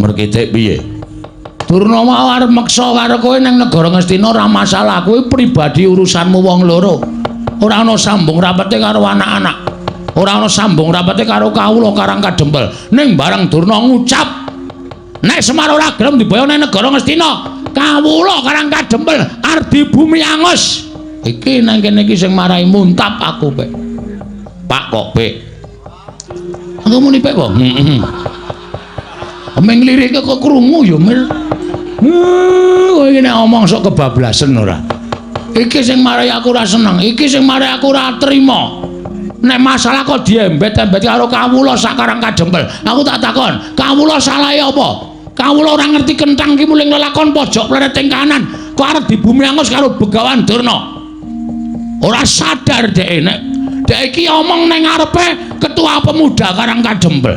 Merkitik piye? Durna mau arep meksa karo kowe ning negara Ngastina ora masalah, kuwi pribadi urusanmu wong loro. Ora ana sambung rapete karo anak-anak. Ora ana sambung rapete karo kawula Karang Kadempel. Ning bareng Durna ngucap nek Semar ora gelem diboyong ning negara Ngastina, kawula Karang Kadempel arep dibumi angus. Iki nang kene iki sing marai muntap aku, Pek. Pak kok, Pek? Aku muni Pek kok. Heeh. Meng lirike kok krungu ya, Mir. Kowe iki nek omong sok kebablasen ora. Iki sing marai aku ora seneng, iki sing marai aku ora trima. Nek masalah kok diembet-embet karo kawula sak Karang Kadempel. Aku tak takon, kawula salahe apa? Kawula ora ngerti kenthang ki muling lelakon pojok plereting kanan, kok arep dibumi angus karo Begawan Durna. Ora sadar dhek nek dhek iki omong ning ngarepe ketua pemuda Karang Kadempel.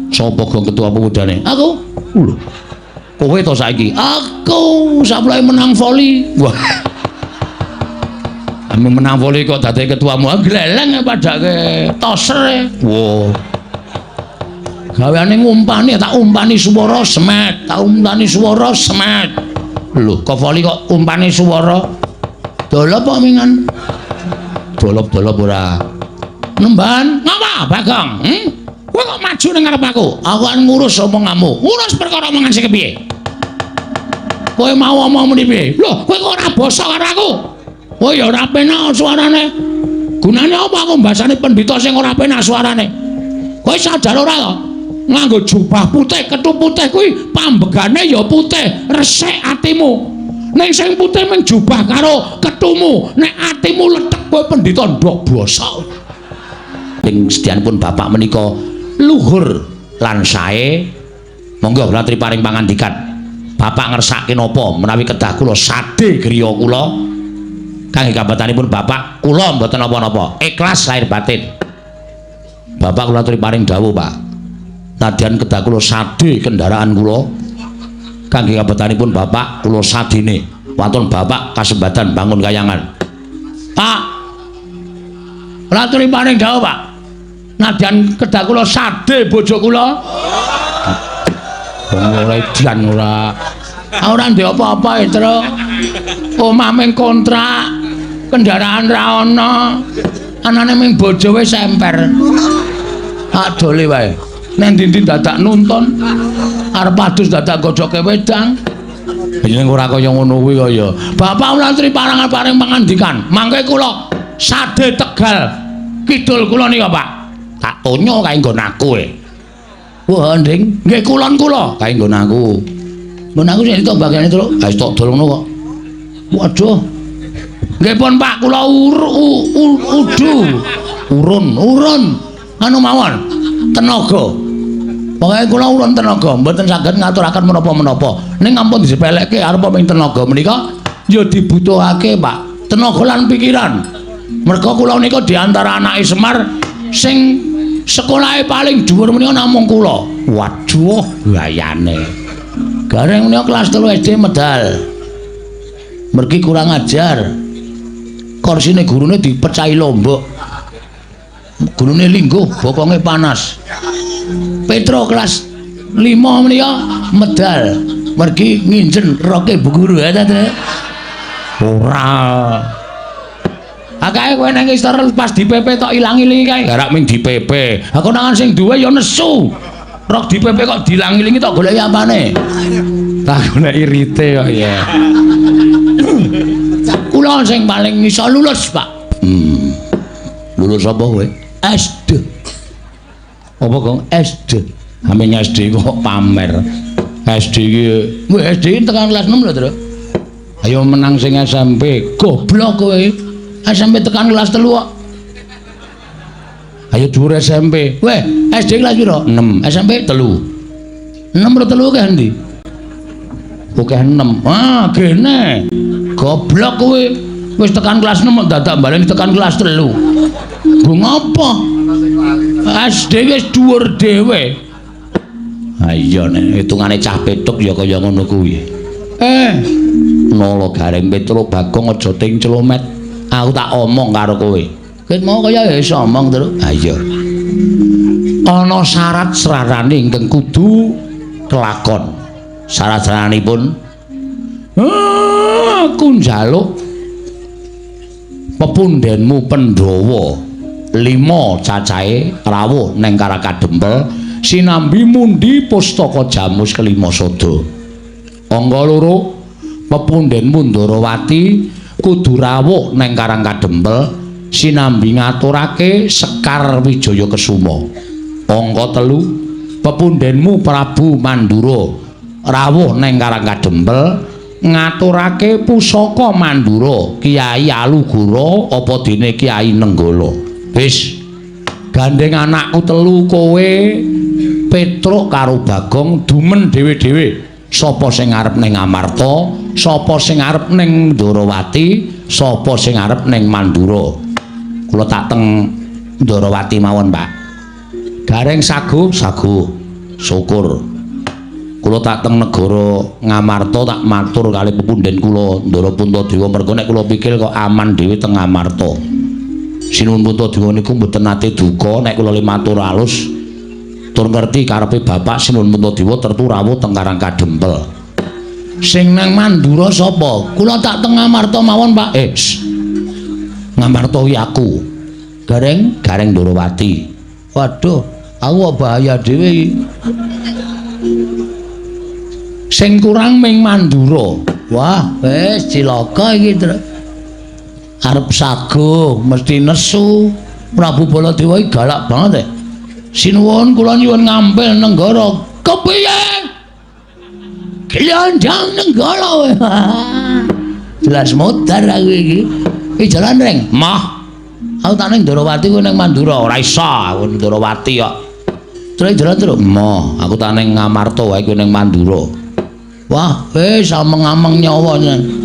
Sapa gong ketua pemudane? Aku. Lho. Kowe to saiki? Aku sapleke menang voli. Wah. Ame menang voli kok dadi ketuamu. Gleleng padake toser. Wah. Gaweane ngumpani, tak umpani swara semet, tak umpani swara semet. Lho, kok voli kok umpani swara? Dolop kok mingan? Dolop-dolop ora. Nemban, ngapa, Bagong? Hmm? Kowe kok maju ning ngarep aku? Aku kan ngurus omonganmu. Ngurus perkara omongan sing kepiye? Kowe mau omong muni piye? Lho, kowe kok ora basa karo aku? Kowe ya ora penak suarane. Gunane apa aku mbasane pendhita sing ora penak suarane? Kowe sadar ora to? Nganggo jubah putih, kethu putih kuwi pambegane ya putih, resik atimu. Ning sing putih mung jubah karo kethumu, nek atimu lethek kowe pendhita ndok bosok. Ing sedyanipun bapak menika luhur lan sae, monggo kula aturi paring pangandikan. Bapak ngersake napa menawi kedah kula sade griya kula kangge kabetanipun bapak kula mboten napa-napa, ikhlas lahir batin. Bapak kula aturi paring dawuh, Pak. Nadyan kedah kula sade kendaraan kula kangge kabetanipun bapak kula sadene wonten bapak kasembadan bangun kayangan. Pak, kula aturi paring dawuh, Pak. Nadyan kedah kula sade bojo kula. Wong ora edan ora. Ora ndek apa-apa, Truk. Omah ming kontrak, kendaraan ra ana. Anane ming bojo wis emper. Tak dole wae. Nang ndi-ndi dadak nuntun. Arep adus dadak gojoke wedang. Yen ora kaya ngono kuwi kaya. Bapak kula aturi parangan paring pangandikan. Mangke kula sade Tegal kidul kula nika, Pak. Tak tonyo kae nggon aku e. Wah, Nding, nggih kulon kula kae nggon aku. Nggon aku sing tok bagiane truk. Ha wis tok dol ngono kok. Waduh. Nggih pun Pak, kula udu. Urun, urun. Anu mawon. Tenaga. Pokoke kula urun tenaga, mboten saged ngaturaken menapa-menapa. Ning ampun disepelekke arep ming tenaga menika ya dibutuhake, Pak. Tenaga lan pikiran. Merga kula nika di antara anake Semar sing sekolahe paling dhuwur menika namung kula. Waduh, gayane. Gareng menika kelas 3 SD medal. Mergi kurang ajar. Korsine gurune dipecahi lombok. Gurune lingguh, bokonge panas. Petro kelas 5 menika medal. Mergi nginjen roke bu guru ya ta. Ora. Akae kowe nang istor pas di PP tok ilang-ilingi kae. Garak ming di PP. Aku nangan sing duwe ya nesu. Rok di PP kok diilang-ilingi tok goleki apane? Tak goleki rite kok ya. Kula sing paling iso lulus, Pak. Lulus apa kowe? SD. Apa kok SD? Ame SD kok pamer. SD iki, weh SD tekan kelas 6 lho, Tru. Ayo menang sing SMP. Goblok kowe. SMP tekan kelas 3 kok. Ayo dhuwur SMP. Weh, SD kelas piro? 6. SMP 3. 6 ro 3 akeh endi? Akeh 6. Ah, gene. Goblok kowe. Wis tekan kelas 6 kok dadak baleni tekan kelas 3. Nggo ngapa? SD wis dhuwur dhewe. Ha iya nek hitungane cah petuk ya kaya ngono kuwi. Nala Gareng Petro Bagong aja ting clomet. Aku tak omong karo kowe. Ket mau kaya ya iso omong, Tru. Ha iya. Ana syarat srarane ingkang kudu kelakon. Syarat-syaranipun aku njaluk pepundhenmu Pandhawa 5 cacahe rawuh neng Karang Kadempel sinambi mundi pustaka Jamus kelima sada. Angka 2 pepundhenmu Ndarawati kudu rawuh neng Karang Kadempel sinambi ngaturake Sekar Wijaya Kesuma. Angka 3 pepundhenmu Prabu Mandura rawuh neng Karang Kadempel ngaturake pusaka Mandura Kiai Alugoro apa dene Kiai Nenggala. Wis gandeng anakku telu kowe Petruk karo Bagong dumen dhewe-dhewe. Sapa sing arep ning Amarta, sapa sing arep ning Ndarawati, sapa sing arep ning Mandura. Kula tak teng Ndarawati mawon, Pak. Gareng saguh, saguh. Syukur. Kula tak teng negara Ngamarta tak matur kali pepundhen kula Ndara Puntadewa merga nek kula pikir kok aman dhewe teng Ngamarta. Sinuwun Puntadewa niku mboten nate duka nek kula le matur alus tur ngerti karepe bapak Sinuwun Puntadewa tertu rawuh teng Karang Kadempel. Sing nang Mandura sapa? Kula tak teng Ngamarta mawon, Pak. Ngamarta iki aku. Gareng, Gareng Ndarawati. Waduh, aku kok bahaya dhewe iki. Sing kurang ming Mandura. Wah, wis cilaka iki, Tru. Arep saguh mesti nesu. Prabu Baladewa iki galak banget. Sinuwun kula nyuwun ngampil nenggara. Kepiye? Glandang nenggara. Jelas modar aku iki. Iki jalan reng. Mah. Aku tak ning Ndarawati kowe ning Mandura. Ora iso aku ning Ndarawati kok. Terus jalan terus. Mah, aku tak ning Ngamarta wae kowe ning Mandura. Wah, wis ameng-ameng nyawa nyen.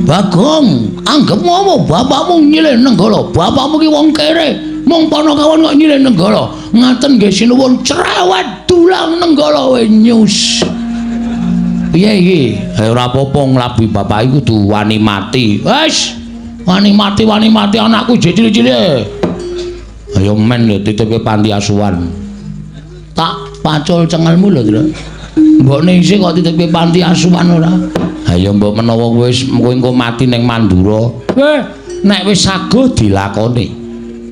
Bagong, anggepmu apa bapakmu nyilih Nenggala? Bapakmu ki wong kere. Mung panakawan kok nyilih Nenggala. Ngaten nggih sinuwun cerewet dulang Nenggala we nyus. Piye iki? Ora apa-apa nglabi bapak iku kudu wani mati. Wis, wani mati anakku jek cilik-cilik. Ayo men lho titipke panti asuhan. Tak pacul cengelmu lho, Tru. Mbokne isih kok titipke panti asuhan ora? Ha ya mbok menawa wis kowe engko mati ning Mandura. Nek wis saguh dilakoni.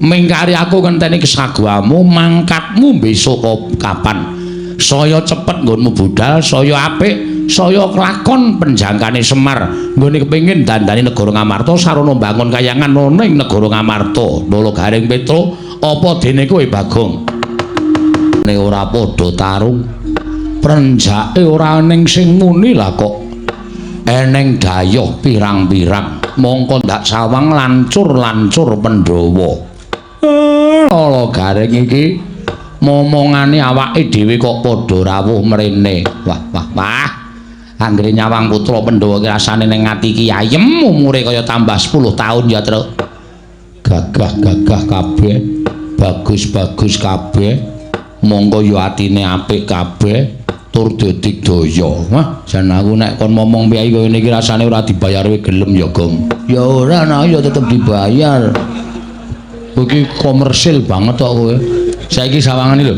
Mingkari aku ngenteni kesaguhamu, mangkatmu besok kapan? Saya cepet nggonmu budal, saya apik, saya kelakon penjangkane Semar. Nggone kepengin dandani negara Ngamarta sarana mbangun kayangan ana ing negara Ngamarta. Lolo Gareng Petruk, apa dene kowe Bagong? Nek ora padha tarung, prenjake ora ning sing muni lah kok eneng dayoh pirang-pirang. Mongko ndak sawang lancur-lancur Pandhawa. Lolo Gareng iki momongane awake dhewe kok padha rawuh mrene. Wah wah wah. Anggere nyawang putra Pandhawa ki rasane ning ati iki ayem umure kaya tambah 10 tahun ya, Truk. Gagah-gagah kabeh, bagus-bagus kabeh. Mongko ya atine apik kabeh tur dadi daya. Wah, jan aku nek kon momong piye kaya ngene iki rasane ora dibayar kowe gelem ya, Gong. Ya ora, nah ya tetep dibayar. Iki komersil banget kok kowe. Saiki sawangane lho.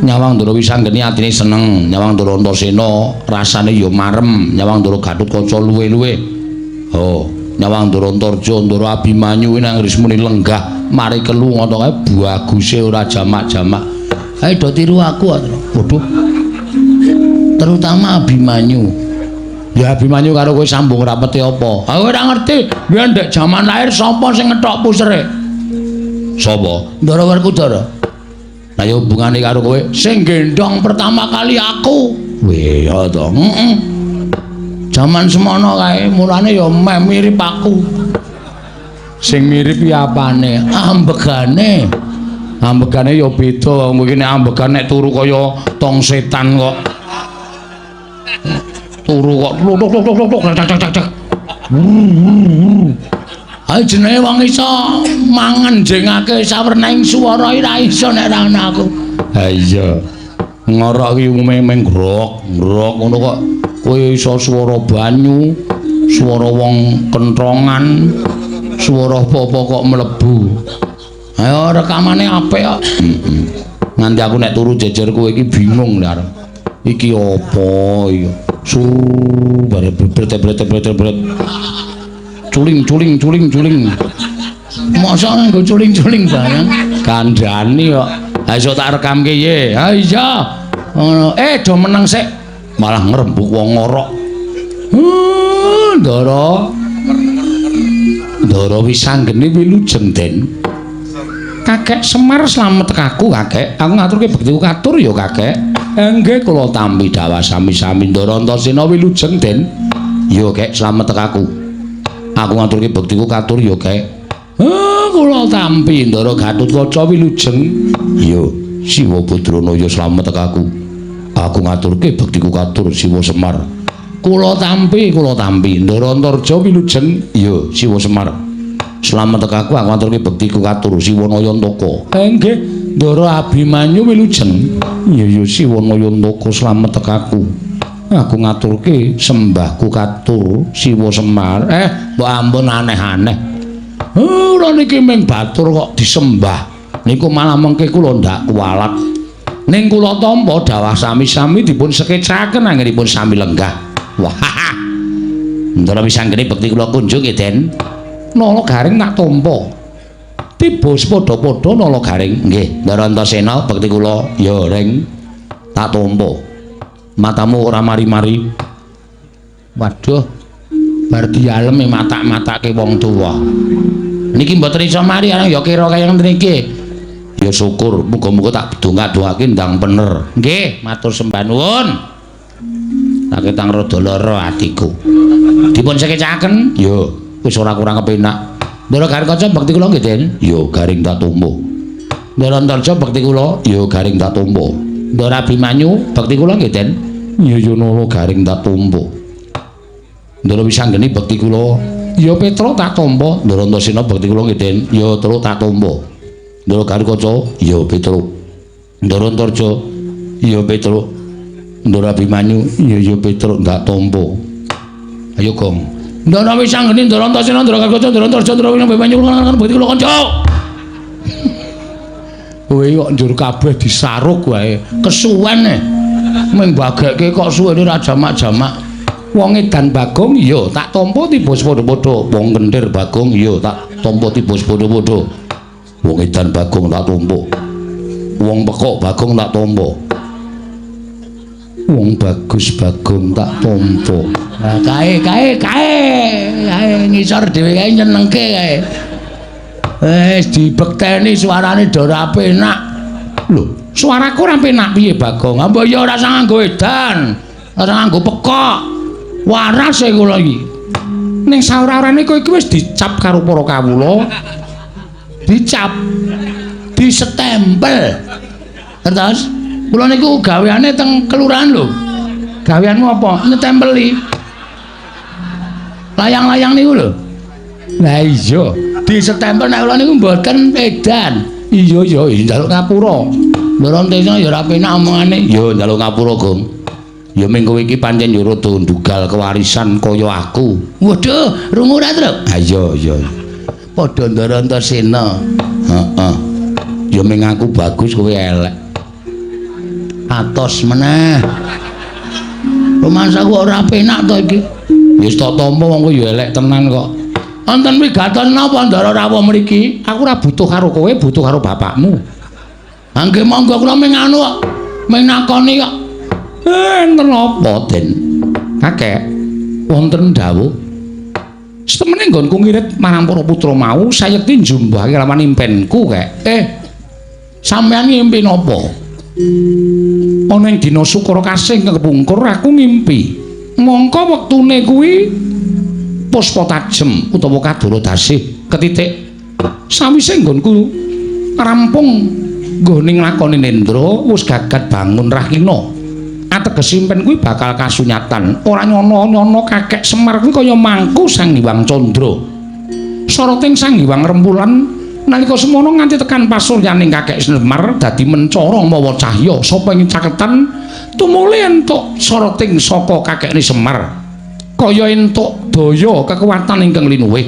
Nyawang Ndara Wisanggeni atine seneng, nyawang Ndara Antasena rasane ya marem, nyawang Ndara Gatotkaca luwe-luwe. Oh, nyawang Ndara Antarja, Ndara Abimanyu nang rismune lenggah mari kelu ngono kae baguse ora jamak-jamak. Ayo do tiru aku, waduh. Terutama Abimanyu. Ya Abimanyu karo kowe sambung rapete apa? Aku ora ngerti. Biyen ndek jaman lahir sapa sing ngethok pusere? Sapa? Ndara Werkudara. Lah ya hubungane karo kowe sing gendhong pertama kali aku. Weh, ya to. Heeh. Jaman semono kae mulane ya meh mirip aku. Sing mirip ki apane? Ambegane. Ambegane ya beda. Wong iki nek ambegan nek turu kaya tong setan kok. Turu kok tuk tuk tuk tuk tak tak tak tak. Ayo jenenge wong iso mangan jengake sawernaing swara ora iso nek ora ana aku. Ha iya. Ngorok ki umume meng grok, grok ngono kok kowe iso swara banyu, swara wong kentrongan, swara apa-apa kok mlebu. Ayo rekamane apik kok. Heeh. Nganti aku nek turu jejer kowe iki bingung lho arep. Iki apa iki? Su bare bret-bret-bret-bret. Culing culing culing culing. Mosok nganggo culing-culing barang. Kandhani kok. Ha iso tak rekamke ye. Ha iya. Ngono. Do meneng sik. Malah ngrembug wong ngorok. Ndara. Ndara Wisanggeni wilujeng, Den. Kakek Semar slamet kaku, Kakek. Aku ngaturke bektiku katur ya, Kakek. Nggih, kula tampi dawah sami-sami Ndara Antasena wilujeng, Den. Ya, Kek, slamet tekaku. Aku ngaturke bektiku katur ya, Kek. Kula tampi Ndara Gatotkaca wilujeng. Ya, Siwa Badranaya slamet tekaku. Aku ngaturke bektiku katur Siwa Semar. Kula tampi, kula tampi Ndara Antarja wilujeng. Ya, Siwa Semar. Slamet tekaku, aku ngaturke bektiku katur Siwa Nayantaka. Nggih, Ndara Abimanyu wilujeng. Ya ya Siwa Nayantaka slamet tekaku. Aku ngaturke sembahku katur Siwa Semar. Mbok ampun aneh-aneh. Kula niki ming batur kok disembah. Niku malah mengke kula ndak kuwalat. Ning kula tampa dawah sami-sami dipun sekecaken anggenipun sami lenggah. Wah. Ndara Wisanggeni bekti kula kunjung nggih, Den. Nala Garing tak tampa. Tiba padha-padha Nala Garing. Nggih, Ndara Antasena bekti kula ya ring tak tampa. Matamu ora mari-mari. Waduh. Bar dialem matak-matake wong tuwa. Niki mboten iso mari arang ya kira kaya ngene iki. Ya syukur, muga-muga tak dongak-dongake ndang bener. Nggih, matur sembah nuwun. Tak ketang rada lara atiku. Dipun sekecaken? Ya, wis ora kurang kepenak. Ndara Garing Kaca bekti kula nggih, Den. Ya, Garing tak tampa. Ndara Antarja bekti kula, ya Garing tak tampa. Ndara Abimanyu bekti kula nggih, Den. Ya ya Nala Garing tak tampa. Ndara Wisanggeni bekti kula, ya Petruk tak tampa. Ndara Antasena bekti kula nggih, Den. Ya Truk tak tampa. Ndara Garing Kaca, ya Petruk. Ndara Antarja, ya Petruk. Ndara Abimanyu, ya ya Petruk tak tampa. Ayo Gong. Ndara Wisanggeni, Ndara Antasena, Ndara Garing Kaca, Ndara Antarja, Ndara Abimanyu bekti kula kanca. Kowe kok njur kabeh disaruk wae. Kesuwen e. Ming bagekke kok suwene ora jamak-jamak. Wong edan Bagong ya tak tampa tiba padha-padha. Wong kenthir Bagong ya tak tampa tiba padha-padha. Wong edan Bagong tak tampa. Wong pekok Bagong tak tampa. Wong bagus Bagong tak tampa. Lah kae kae kae kae ngisor dhewe kae nyenengke kae. Wis dibekteni suarane do ora penak. Lho, suaraku ora penak piye Bagong? Mbok ya ora usah nganggo edan, ora nganggo pekok. Waras e kula iki. Ning saora-orane kowe iki wis dicap karo para kawula. Dicap. Disetempel. Terus kula niku gaweane teng kelurahan lho. Gaweanmu apa? Nyetempeli. Layang-layang niku lho. Lah iya, disetempel nek kula niku mboten edan. Iya ya, njaluk ngapura. Ndara Antasena ya ora penak omongane. Ya njaluk ngapura, Gong. Ya ming kowe iki pancen ya rada ndugal kewarisan kaya aku. Waduh, rungu ora, Truk? Ha iya iya. Padha Ndara Antasena. Heeh. Ya ming aku bagus kowe elek. Atos meneh. Rumangsaku ora penak to iki. Wis tak tampa wong kowe ya elek tenan kok. Wonten wigaton napa Ndara rawuh mriki? Aku ora butuh karo kowe, butuh karo bapakmu. Ha nggih monggo kula ming anu kok. Ming nakoni kok. Enten apa, Den? Kakek, wonten dawuh. Setemene nggonku ngirit marang para putra mau, sayekti njumbahake lawan impenku, Kek. Sampeyan ngimpi napa? Ana ing dina Sukara Kasih kepungkur aku ngimpi. Mongko wektune kuwi puspa tajem utawa kadara dasih ketitik. Sawise nggonku rampung nggone nglakoni nendra, wis gagat bangun rahina. Ateges impen kuwi bakal kasunyatan. Ora nyono-nyono Kakek Semar kuwi kaya mangku Sang Hyang Candra. Soroting Sang Hyang Rembulan nalika semono nganti tekan pasuryaning Kakek Semar dadi mencara mawa cahya sapa ing caketan tumuli entuk soroting saka Kakekne Semar. Kaya entuk daya kekuatan ingkang linuwih.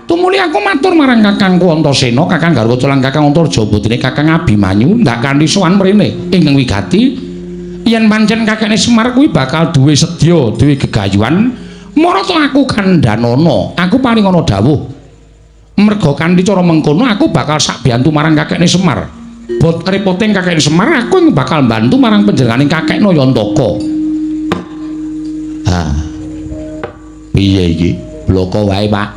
Tumuli aku matur marang Kakangku Antasena, Kakang Garwaca lan Kakang Antarja putrine Kakang Abimanyu ndak kanthi sowan mrene ingkang wigati yen pancen kakekne Semar kuwi bakal duwe sedya, duwe gegayuhan, marata aku kandhanana, aku paringana dawuh. Merga kanthi cara mengkono aku bakal sakbiyantu marang kakekne Semar. Bot repoting kakekne Semar aku ing bakal mbantu marang panjenenganing kakekne Yantaka. Ha. Piye iki? Bloko wae, Pak.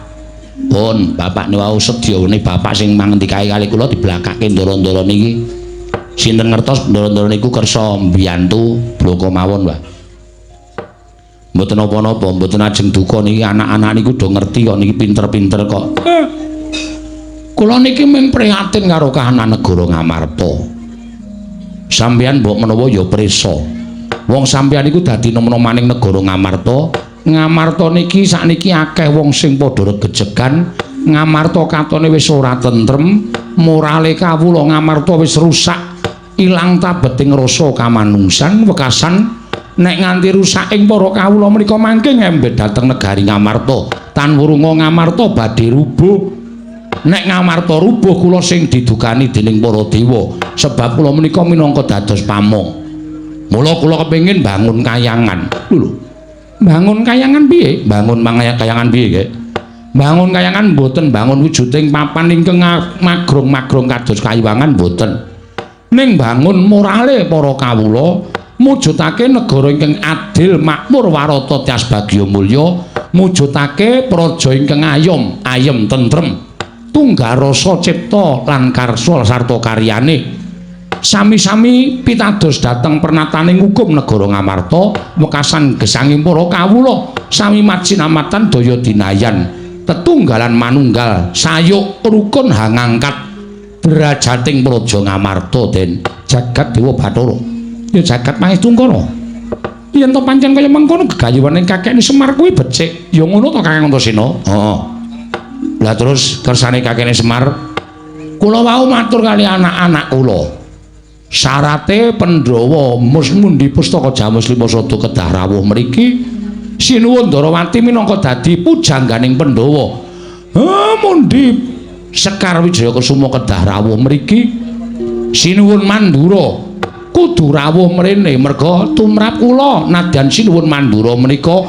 Pun bapakne wau sedyane bapak sing mangendikae kali kula diblakake ndara-ndara niki. Sinten ngertos ndara-ndara niku kersa mbiyantu bloko mawon, Pak. Mboten napa-napa, mboten ajeng duka niki anak-anak niku do ngerti kok niki pinter-pinter kok. Kula niki mung prihatin karo kahanan negara Ngamarta. Sampeyan mbok menawa ya prisa. Wong sampeyan niku dadi nom-nomaning negara Ngamarta. Ngamarta niki sakniki akeh wong sing padha regejegan. Ngamarta katone wis ora tentrem, morale kawula Ngamarta wis rusak, ilang tabeting rasa kamanungsan, wekasan nek nganti rusak ing para kawula menika mangke ngembet dhateng negari Ngamarta. Tan wurunga Ngamarta badhe rubuh. Nek Ngamarta rubuh kula sing didukani dening para dewa, sebab kula menika minangka dados pamong. Mula kula kepengin bangun kayangan. Lho. Bangun kayangan piye? Bangun kayangan piye, Gek? Bangun kayangan mboten bangun wujuding papan ingkang magrong-magrong kados kayuwangan mboten. Ning bangun morale para kawula, mujudake negara ingkang adil, makmur, warata, tias bagya mulya, mujudake praja ingkang ayom, ayem tentrem, tunggal rasa cipta lan karsa sarta karyane. Sami-sami pitados dhateng pernataning hukum negara Ngamarta, wekasan gesanging para kawula sami majinamatan daya dinayan, tetunggalan manunggal, sayuk rukun hangangkat derajating praja Ngamarta. Den jagat Dewa Bathara ya jagat Mahestungkara. Yen to pancen kaya mengkono gegayuhane kakekne Semar kuwi becik, ya ngono to Kakang Antasena? Heeh. Lah terus kersane kakekne Semar, kula wau matur kali anak-anak kula. Syarate Pandhawa mundi pustaka Jamus Lima Sada kedah rawuh mriki. Sinuwun Ndarawati minangka dadi pujangganing Pandhawa. Mundi Sekar Wijaya Kusuma kedah rawuh mriki. Sinuwun Mandura kudu rawuh mrene merga tumrap kula nadyan Sinuwun Mandura menika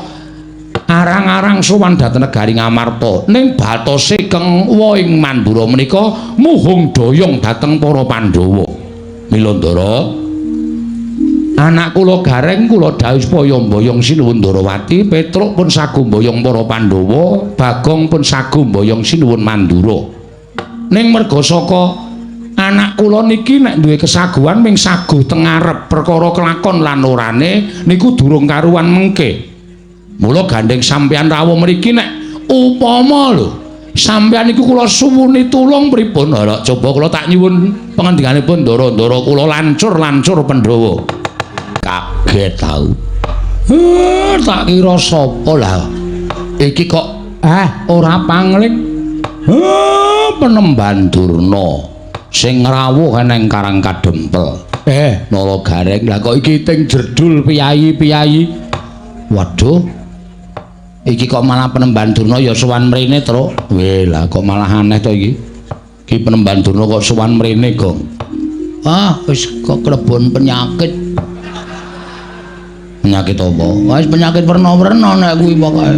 arang-arang sowan dhateng negari Ngamarta. Ning batose keng ing Mandura menika muhung doyong dhateng para Pandhawa. Mila Ndara, anak kula Gareng kula dawuh supaya mboyong Sinuwun Ndarawati, Petruk pun sagu mboyong para Pandhawa, Bagong pun sagu mboyong Sinuwun Mandura. Ning merga saka anak kula niki nek duwe kesaguhan ming saguh teng ngarep, perkara kelakon lan orane niku durung karuan mengke. Mula gandeng sampeyan rawuh mriki nek upama lho sampeyan niku kula suwuni tulung pripun? Ora coba kula tak nyuwun pangandikanipun ndara-ndara kula lancur-lancur Pandhawa. Kaget tau. Tak kira sapa lah. Iki kok ora pangling. Penemban Durna sing ngrawuh nang Karang Kadempel. Nala Gareng, lah kok iki ting jerdul piyayi-piyayi. Waduh. Iki kok malah Penemban Durna ya sowan mrene, Truk. Weh, lah kok malah aneh to iki. Iki Penemban Durna kok sowan mrene, Gong. Ah, wis kok klebon penyakit. Penyakit apa? Wis penyakit werna-werna nek kuwi pokoke.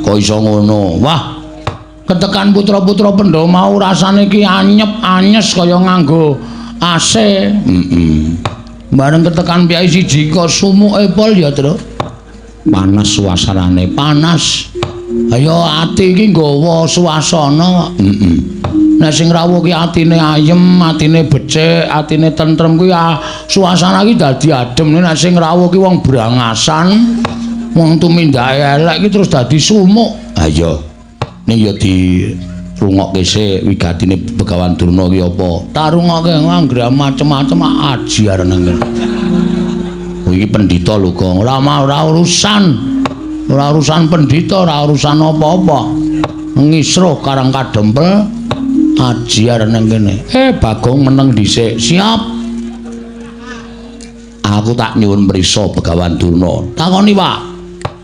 Kok iso ngono? Wah, ketekan putra-putra Pandhawa mau rasane iki anyep-anyes kaya nganggo AC. Heeh. Bareng ketekan piyai siji kok sumuke pol ya, Truk. Panas suasanane, panas. Ayo ati iki nggawa suasana. Heeh. Nek sing rawuh ki atine ayem, atine becik, atine tentrem kuwi suasana iki dadi adem. Nek sing rawuh ki wong brangasan, wong tumindake elek iki terus dadi sumuk. Ha iya. Ning ya dirungokke sik wigatine Begawan Durna ki apa? Tak rungokke anggere macem-macem aji arep nang kene. Iki pendhita lho, Gong. Ora ora urusan. Ora urusan pendhita, ora urusan apa-apa. Ngisruh Karang Kadempel aji arep nang kene. Bagong meneng dhisik. Siap. Aku tak nyuwun prisa Begawan Durna. Takoni, Pak.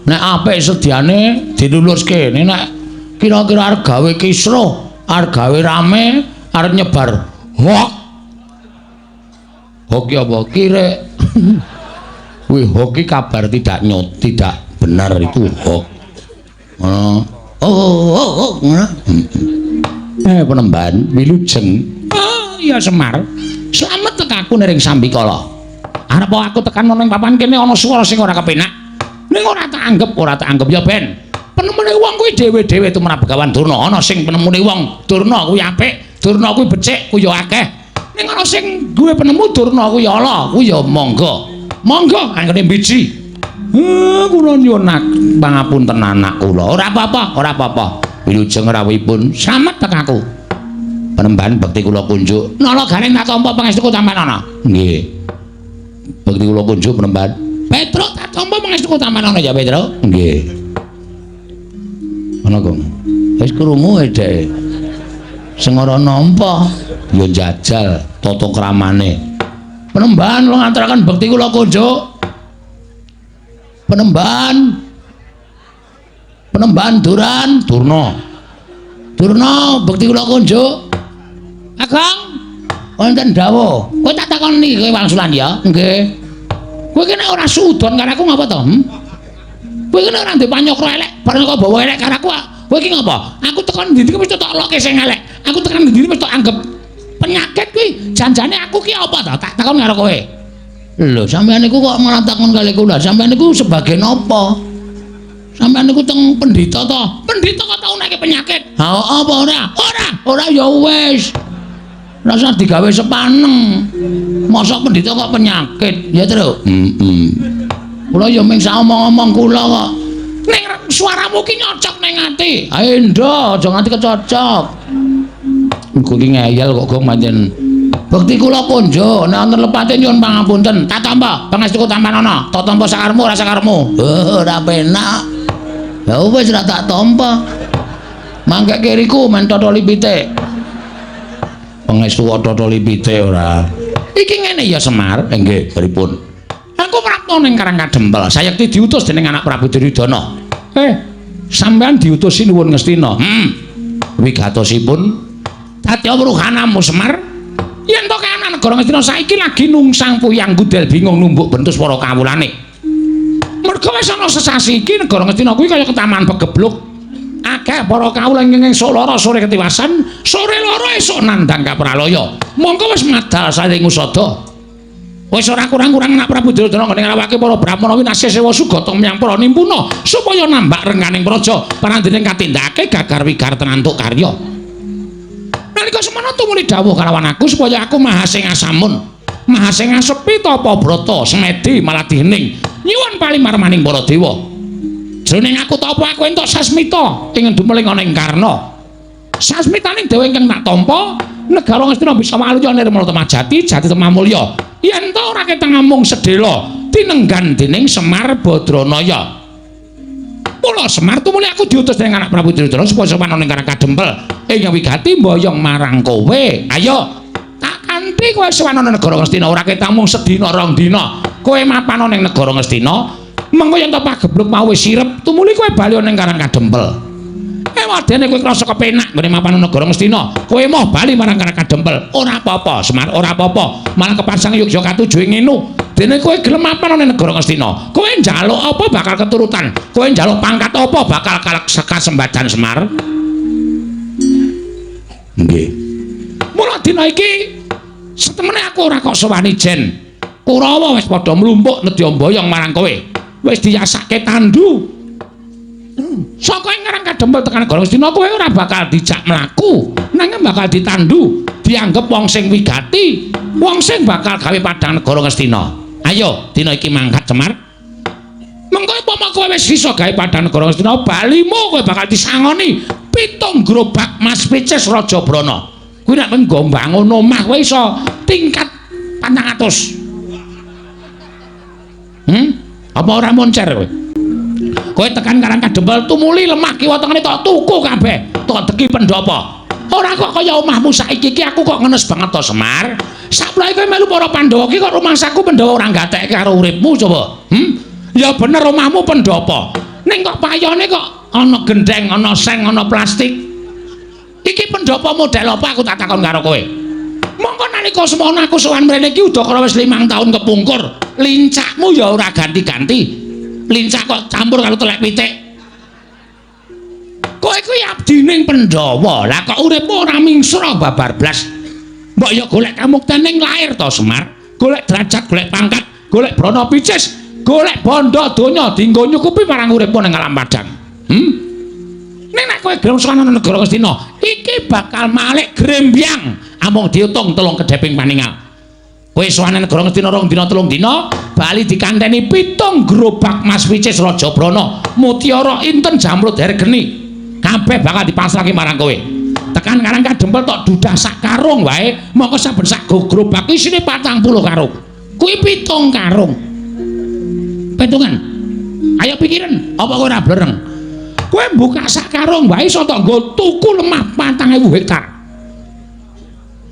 Nek apik sediane diluluske, nek Kira-kira arep gawe kisruh, arep gawe rame, arep nyebar hoax. Hoax ki apa? Kire. Kuwi hoax ki kabar tidak nyot, tidak benar itu hoax. Oh, oh, oh, ngono. Penemban wilujeng. Oh, iya Semar. Slamet tekaku ning sambikala. Arep aku tekan ana ing papan kene ana swara sing ora kepenak. Ning ora tak anggep, ora tak anggep ya ben. Penemune wong kuwi dhewe-dhewe tumrap Begawan Durna. Ana sing penemune wong Durna kuwi apik, Durna kuwi becik, kuwi ya akeh. Ning ana sing duwe penemu Durna kuwi ala, kuwi ya monggo. Monggo anggone biji. Kula nyuwun pangapunten anak kula. Ora apa-apa, ora apa-apa. Wilujeng rawuhipun slamet tekaku. Penemban bekti kula kunjuk. Nala Gareng tak tampa pangestuku tampanana. Nggih. Bekti kula kunjuk penemban. Petruk tak tampa pangestuku tampanana ya Petruk. Nggih. Ana kok. Wis krungu dhek. Sing ora nampa ya njajal tata kramane. Penemban kula ngaturaken bekti kula kunjuk. Penemban. Penemban Duran, Durna. Durna bekti kula kunjuk. Kakang, wonten dawuh. Kowe tak takoni kowe wangsulan ya? Nggih. Kowe ki nek ora suudon karo aku ngapa to? Kowe ki nek ora ndek panyokra elek, bareng kok bawa elek karo aku, kowe ki ngapa? Aku tekan ndi-ndi wis tak loke sing elek. Aku tekan ndi-ndi wis tak anggap penyakit kuwi. Janjane aku ki apa to? Tak takon karo kowe. Lho, sampeyan niku kok malah takon kali kula. Sampeyan niku sebagai napa? Sampeyan niku teng pendhita to? Pendhita kok tau nek penyakit? Ha apa ora? Ora, ora ya wis. Rasa digawe sepaneng. Mosok pendhita kok penyakit, ya Truk? Heeh. Kula ya mung sak omong-omong kula kok. Ning suaramu ki nyocok ning ati. Ae ndo, aja nganti kecocok. Engko ki ngeyel kok gong pancen. Bekti kula konjo, nek wonten lepate nyuwun pangapunten. Tak tampa pangestuku tampanana. Tak tampa sakarepmu ora sakarepmu. Oh, ora penak. Ya wis ora tak tampa. Mangke kiriku men totoli pitik. Pangestu kok totoli pitik ora. Iki ngene ya Semar, nggih, pripun? Aku prapta ning Karang Kadempel, sayekti diutus dening anak Prabu Duryudana. Sampeyan diutus sinuwun Ngastina. Wigatosipun dadi wuruhanamu Semar. Yen to kahanan negara Ngastina saiki lagi nungsang puyang gudel bingung numbuk bentus para kawulane. Merga wis ana sesasi iki negara Ngastina kuwi kaya ketaman pegebluk. Akeh para kawula ingkang esuk lara sore ketiwasan, sore lara esuk nandhang kapralaya. Mongko wis madal saling usada. Wis ora kurang-kurang anak Prabu Duryudana nggone ngrawake para brahmana winasih sewa sugata menyang para nimpuna supaya nambak rengganing praja parandene katindakake gagar wigar tenantuk karya. Nalika semana tumuli dawuh kalawan aku supaya aku mahasingasamun, mahasingasepi tapa brata semedi maladih hening nyuwun palimarmaning para dewa. Jroning aku tapa aku entuk sasmita ing dumeling ana ing Karna. Sasmitaning dewa ingkang tak tampa, negara Ngastina bisa waluya nirmala temajati, jati temamulya. Yen ta ora ketang amung sedhela tinenggan dening Semar Badranaya. Mula Semar tumuli aku diutus dening anak Prabu Duryudana supaya sowan ana ing Karang Kadempel ing wigati mboyong marang kowe. Ayo, tak kanthi kowe sowan ana negara Ngastina ora ketang mung sedina rong dina. Kowe mapan ana ing negara Ngastina. Mengko yen to pagebluk mau wis sirep, tumuli kowe bali ning Karang Kadempel. Ewadene kowe krasa kepenak nggone mapan negara Ngastina, kowe moh bali marang Karang Kadempel. Ora apa-apa, Semar, ora apa-apa. Malah kepasang yogya katuju ing ngene. Dene kowe gelem mapan ning negara Ngastina, kowe njaluk apa bakal keturutan. Kowe njaluk pangkat apa bakal kasembadan Semar. Nggih. Mula dina iki setemene aku ora kok sowani jen. Kurawa wis padha mlumpuk nedya mboyong marang kowe. Wis diyasake tandu. Saka ing Karang Kadempel tekan negara Ngastina kowe ora bakal dijak mlaku, nanging bakal ditandu, dianggep wong sing wigati, wong sing bakal gawe padhang negara Ngastina. Ayo, dina iki mangkat Semar. Mengko upama kowe wis iso gawe padhang negara Ngastina, balimu kowe bakal disangoni 7 gerobak Mas Picis Raja Brana. Kuwi nek nggo mbangun omah kowe iso tingkat 400. Apa ora moncer kowe? Kowe tekan Karang Kadempel tumuli lemah kiwa tengene tok tuku kabeh, tok deki pendhapa. Ora kok kaya omahmu saiki iki aku kok ngenes banget to Semar. Saplae kowe melu para Pandhawa iki kok rumangsaku Pandhawa ora gatekke karo uripmu coba. Ya bener omahmu pendhapa. Ning kok payone kok Ana gendeng, ana seng, ana plastik. Iki pendopo model apa aku tak takon karo kowe. Mongko nalika semono aku sowan mrene iki udakara wis 5 tahun kepungkur. Lincahmu ya ora ganti-ganti. Lincah kok campur karo telek pitik. Kowe kuwi abdining Pandhawa. Lah kok uripmu ora mingsra babar blas. Mbok ya golek kamukten ning lair to Semar. Golek derajat, golek pangkat, golek brana picis, golek bondo donya dienggo nyukupi marang uripmu ning alam padang. Ning nek kowe gelem sowan nang negara Ngastina, iki bakal malik grembyang amung diutung telung kedheping paningal. Kowe sowan nang negara Ngastina 2 dina 3 dina, bali dikanteni 7 gerobak mas picis Raja Brana, mutiara inten jamrud hergeni. Kabeh bakal dipasrahke marang kowe. Tekan Karang Kadempel tok dudah sak karung wae, mongko saben sak gerobak isine 40 karung. Kuwi 7 karung. Pitungan. Ayo pikiran, apa kowe ora blereng? Kowe buka sak karung wae iso tok nggo tuku lemah 4.000 hektar.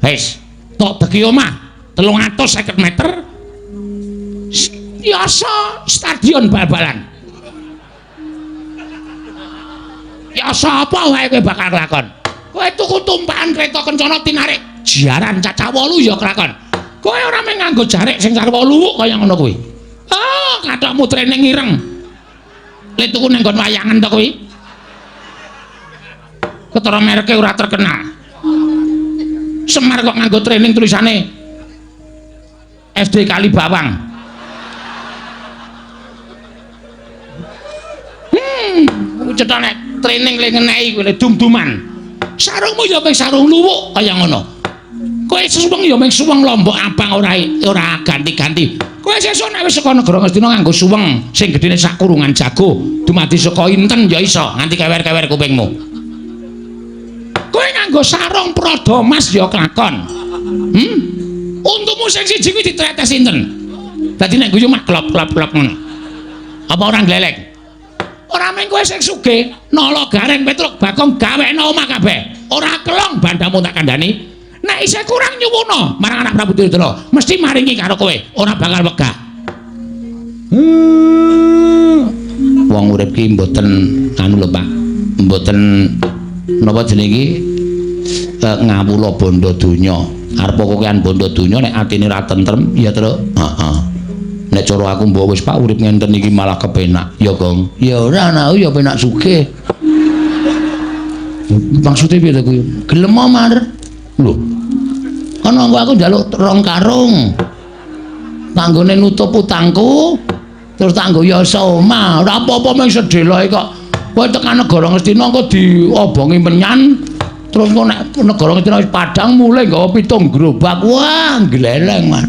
Wis, tok deki omah 350 meter. Yasa stadion bal-balan. Yasa apa wae kowe bakal kelakon? Kowe tuku tumpakan kereta kencana tinarik jaran cacah 8 ya kelakon. Kowe ora mung nganggo jarik sing sarwa luwuk kaya ngono kuwi. Ah, kathokmu training ireng. Le tuku nang nggon wayangan to kuwi. Ketara mereke ora terkenal. Semar kok nganggo training tulisane SD Kalibawang. Cetha nek training le ngeneki kuwi dum-duman. Sarungmu ya mung sarung luwuk kaya ngono. Kowe suweng ya mung suweng lombok abang ora ganti-ganti. Kowe sesuk nek wis saka negara Ngastina nganggo suweng sing gedene sak kurungan jago, dumadi saka inten ya iso nganti kewer-kewer kupingmu. Kowe nganggo sarung prada mas ya kelakon. Untumu sing siji kuwi ditretes inten. Dadi nek guyu mak klop-klop-klop ngono. Apa ora gleleng? Ora mung kowe sing sugih, nala gareng Petruk Bagong gawekno omah kabeh. Ora kelong bandamu tak kandhani. Nek isih kurang nyuwuna marang anak Prabu Duryudana, mesti maringi karo kowe, ora bakal wegah. Wong urip ki mboten anu lho Pak. Mboten napa jenenge iki ngawula bondo donya. Arep kokean bondo donya nek atine ora tentrem ya, Truk. Heeh. Nek cara aku mbok wis Pak urip ngenten iki malah kepenak. Ya, Gong. Ya ora anakku ya penak sugih. Maksude piye to kuwi? Gelem Mar. Lho. Ana engko aku njaluk 2 karung. Tanggone nutup utangku, terus tak nggo yasa omah. Ora apa-apa mung sedheloe kok. Kowe tekan negara Ngastina engko diobongi menyan, terus engko nek negara Ngastina wis padhang mulih nggawa 7 gerobak. Wah, gleleng, Mas.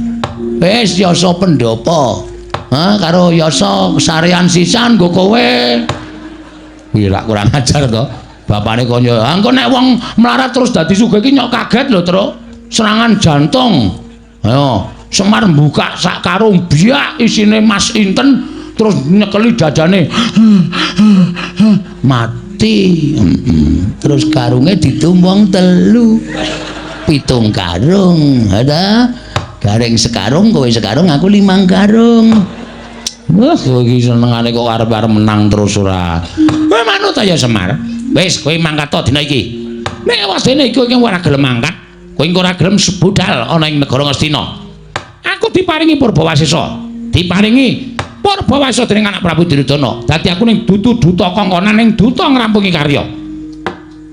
Wis yasa pendopo. Ha karo yasa sarean sisan nggo kowe. Kuwi lak kurang ajar to. Bapane kaya, engko nek wong melarat terus dadi sugih iki nyok kaget lho, Truk. Serangan jantung. Ayo, Semar mbuka sak karung biak isine mas inten terus nyekeli dadane. Mati. Terus karunge ditumbang 3. 7 karung. Ada gareng sekarung, kowe sekarung, aku 5 karung. Wah, kowe iki senengane kok arep-arep menang terus ora. Kowe manut ya Semar. Wis, kowe mangkat to dina iki. Nek wasdene iki kowe ora gelem mangkat, kowe engko ora gelem budal ana ing negara Ngastina. Aku diparingi Purbawasesa. Diparingi Purbawasesa dening anak Prabu Duryudana. Dadi aku ning dudu duta kongkonan ning duta ngrampungi karya.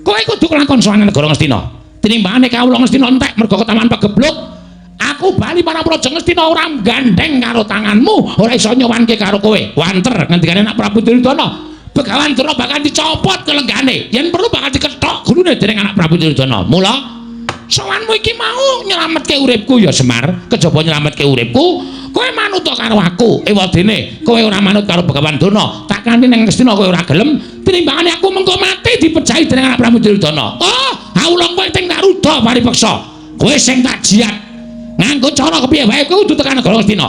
Kowe kudu kelakon sowan negara Ngastina. Tinimbangane kawula Ngastina entek mergo ketaman pegebluk. Aku bali marang Praja Ngastina ora gandeng karo tanganmu, ora iso nyowanke karo kowe. Wanter ngendikane anak Prabu Duryudana. Begawan Durna bakal dicopot kelenggane. Yen perlu bakal dikethok gulune dening anak Prabu Duryudana. Mula sowanmu iki mau nyelametke uripku ya Semar. Kejaba nyelametke uripku, kowe manut karo aku. Ewadene kowe ora manut karo Begawan Durna, tak kanthi ning Ngastina kowe ora gelem, tinimbangane aku mengko mati dipejahi dening anak Prabu Duryudana. Oh, awula kowe sing tak ruda paripeksa. Kowe sing tak jiat. Nganggo cara kepiye wae kowe kudu tekan negara Ngastina.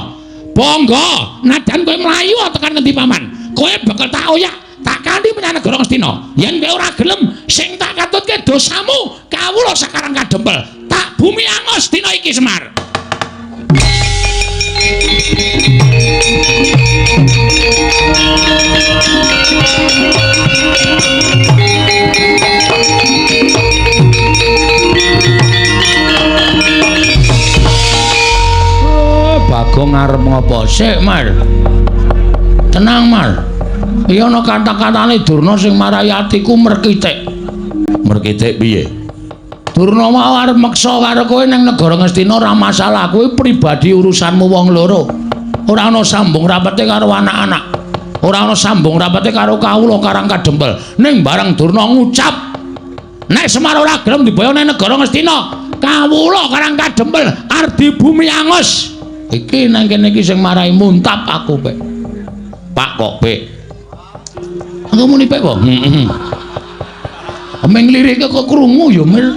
Bangga, nadan kowe mlayu tekan ngendi paman. Kowe bakal tak oyak, tak kanthi menyang negara Ngastina. Yen kowe ora gelem, sing tak katutke dosamu, kawula sakarang kadempel. Tak bumi angos dina iki Semar. Sik, Mar. Tenang, Mar. Iya ana kata-katane Durna sing marai atiku merkitik. Merkitik piye? Durna mau arep meksa karo kowe ning negara Ngastina ora masalah, kuwi pribadi urusanmu wong loro. Ora ana sambung rapete karo anak-anak. Ora ana sambung rapete karo kawula Karang Kadempel. Ning bareng Durna ngucap nek Semar ora gelem diboyong ning negara Ngastina, kawula Karang Kadempel arep dibumi angus. Iki nang kene iki sing marai muntap aku, Pek. Pak kok, Pek? Aku muni Pek kok. Heeh. Meng lirike kok krungu ya, Mir.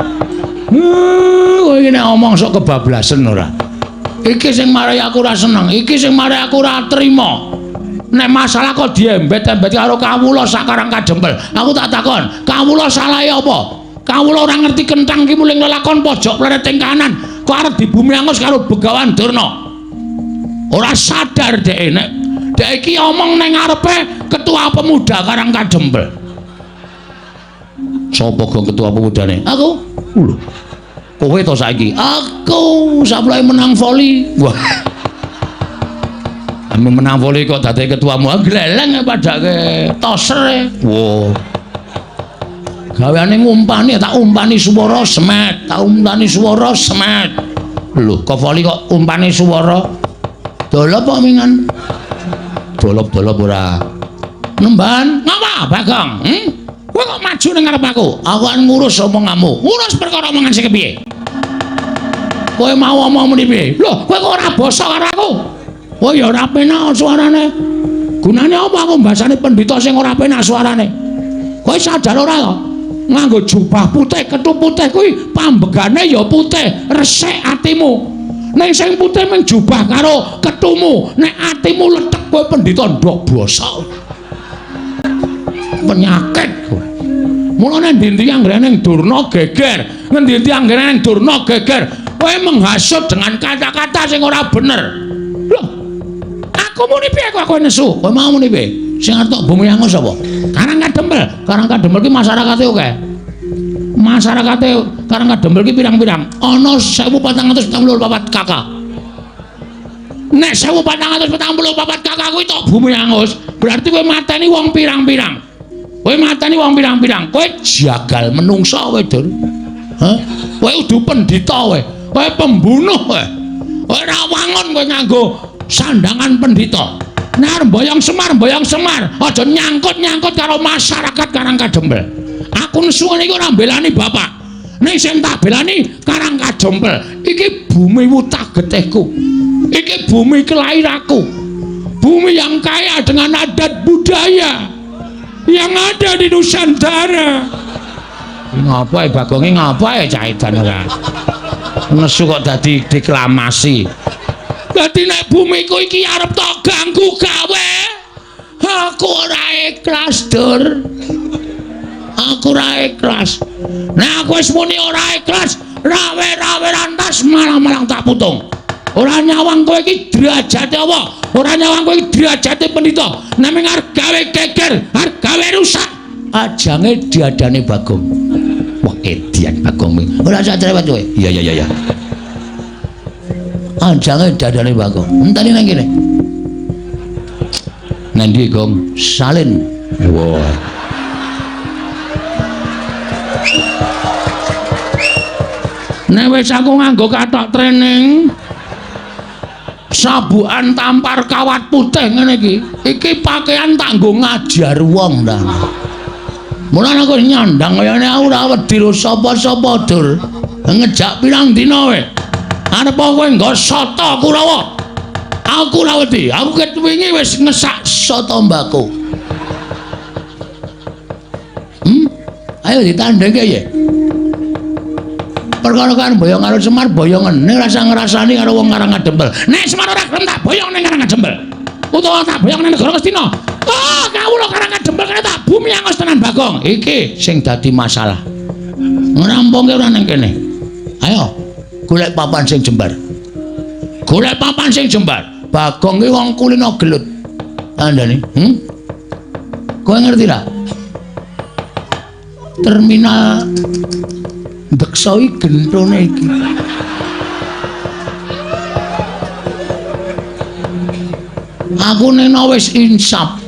Kowe iki nek omong sok kebablasen ora. Iki sing marai aku ora seneng, iki sing marai aku ora trima. Nek masalah kok diembet-embet karo kawula sak Karang Kadempel. Aku tak takon, kawula salahe apa? Kawula ora ngerti kenthang ki muling lelakon pojok plereting kanan, kok arep dibumi angus karo Begawan Durna. Ora sadar dhek nek dhek iki omong ning ngarepe ketua pemuda Karang Kadempel. Sapa gong ketua pemudane? Aku. Lho. Kowe to saiki? Aku saplake menang voli. Wah. Ame menang voli kok dadi ketuamu. Gleleng padake toser. Wah. Gaweane ngumpani, tak umpani swara semet, tak umpani swara semet. Lho, kok voli kok umpani swara? Dolop kok mingan? Dolop-dolop ora. Nemban, ngapa Bagong? Kowe kok maju ning ngarep aku? Aku kan ngurus omonganmu. Ngurus perkara omongan sing kepiye? Kowe mau omong muni piye? Lho, kowe kok ora basa karo aku? Oh ya ora penak suarane. Gunane apa aku mbasane pendhita sing ora penak suarane? Kowe sadar ora to? Nganggo jubah putih, kethu putih kuwi pambegane ya putih, resik atimu. Ning sing putih mung jubah karo kethumu. Nek atimu lethek kowe pendhita ndok bosok. Penyakit kowe. Mulane endi-endi anggere ning Durna geger, ngendi-endi anggere ning Durna geger, kowe menghasut dengan kata-kata sing ora bener. Lho, aku muni piye kok kowe nesu? Kowe mau muni piye? Sing arep tok bumi angus sapa? Karang Kadempel. Karang Kadempel ki masyarakate akeh. Masyarakate Karang Kadempel ki pirang-pirang? Ana 1444 KK. Nek 1444 KK kuwi tok bumi angus, berarti kowe mateni wong pirang-pirang. Kowe mateni wong pirang-pirang, kowe jagal menungsa kowe, Dur. Hah? Kowe udu pendhita kowe. Kowe pembunuh kowe. Ora wangun kowe nganggo sandangan pendhita. Nek arep mboyong Semar, mboyong Semar, aja nyangkut-nyangkut karo masyarakat Karang Kadempel. Aku nesu ngene iki ora mbelani bapak. Ning sing tak belani Karang Kadempel. Iki bumi wutah getihku. Iki bumi kelahiranku. Bumi yang kaya dengan adat budaya yang ada di Nusantara. Ngapa ya Bagonge, ngapa ya cah edan ora? Nesu kok dadi deklamasi. Dadi nek bumiku iki arep tok ganggu gawe, aku ora ikhlas, Dur. Aku ora ikhlas. Nek aku wis muni ora ikhlas, rawe-rawe rantas malang-malang tak putung. Ora nyawang kowe iki derajate apa? Ora nyawang kowe iki derajate pendhita. Nek ming arep gawe geger, arep gawe rusak, ajange diadane Bagong. Wah, edian Bagong. Ora usah cerewet kowe. Iya iya iya. Ajange diadane Bagong. Enteni nang kene. Nang ndi, Gong? Salin. Wah. Nek wis aku nganggo kathok training, sabukan tampar kawat putih ngene iki. Iki pakaian tak nggo ngajar wong ta. Mulane aku nyandang kayane aku ora wedi ro sapa-sapa, Dur. Ngejak pirang dina kowe. Arep kowe nggo soto Kurawa. Aku ora wedi. Aku ket wingi wis ngesak soto mbako. Ayo ditandhengke ya. Perkara kan boyong karo Semar boyongen ning rasa ngrasani karo wong Karang Kadempel. Nek Semar ora gelem tak boyong ning Karang Kadempel. Utawa tak boyong ning negara Ngastina. Oh, kawula Karang Kadempel kene tak bumi angus tenan Bagong. Iki sing dadi masalah. Ngrampungke ora ning kene. Ayo golek papan sing jembar. Golek papan sing jembar. Bagong ki wong kulino gelut. Kandhane, Kowe ngerti ra? Terminal Deksa iki genthone iki. Aku nena wis insaf.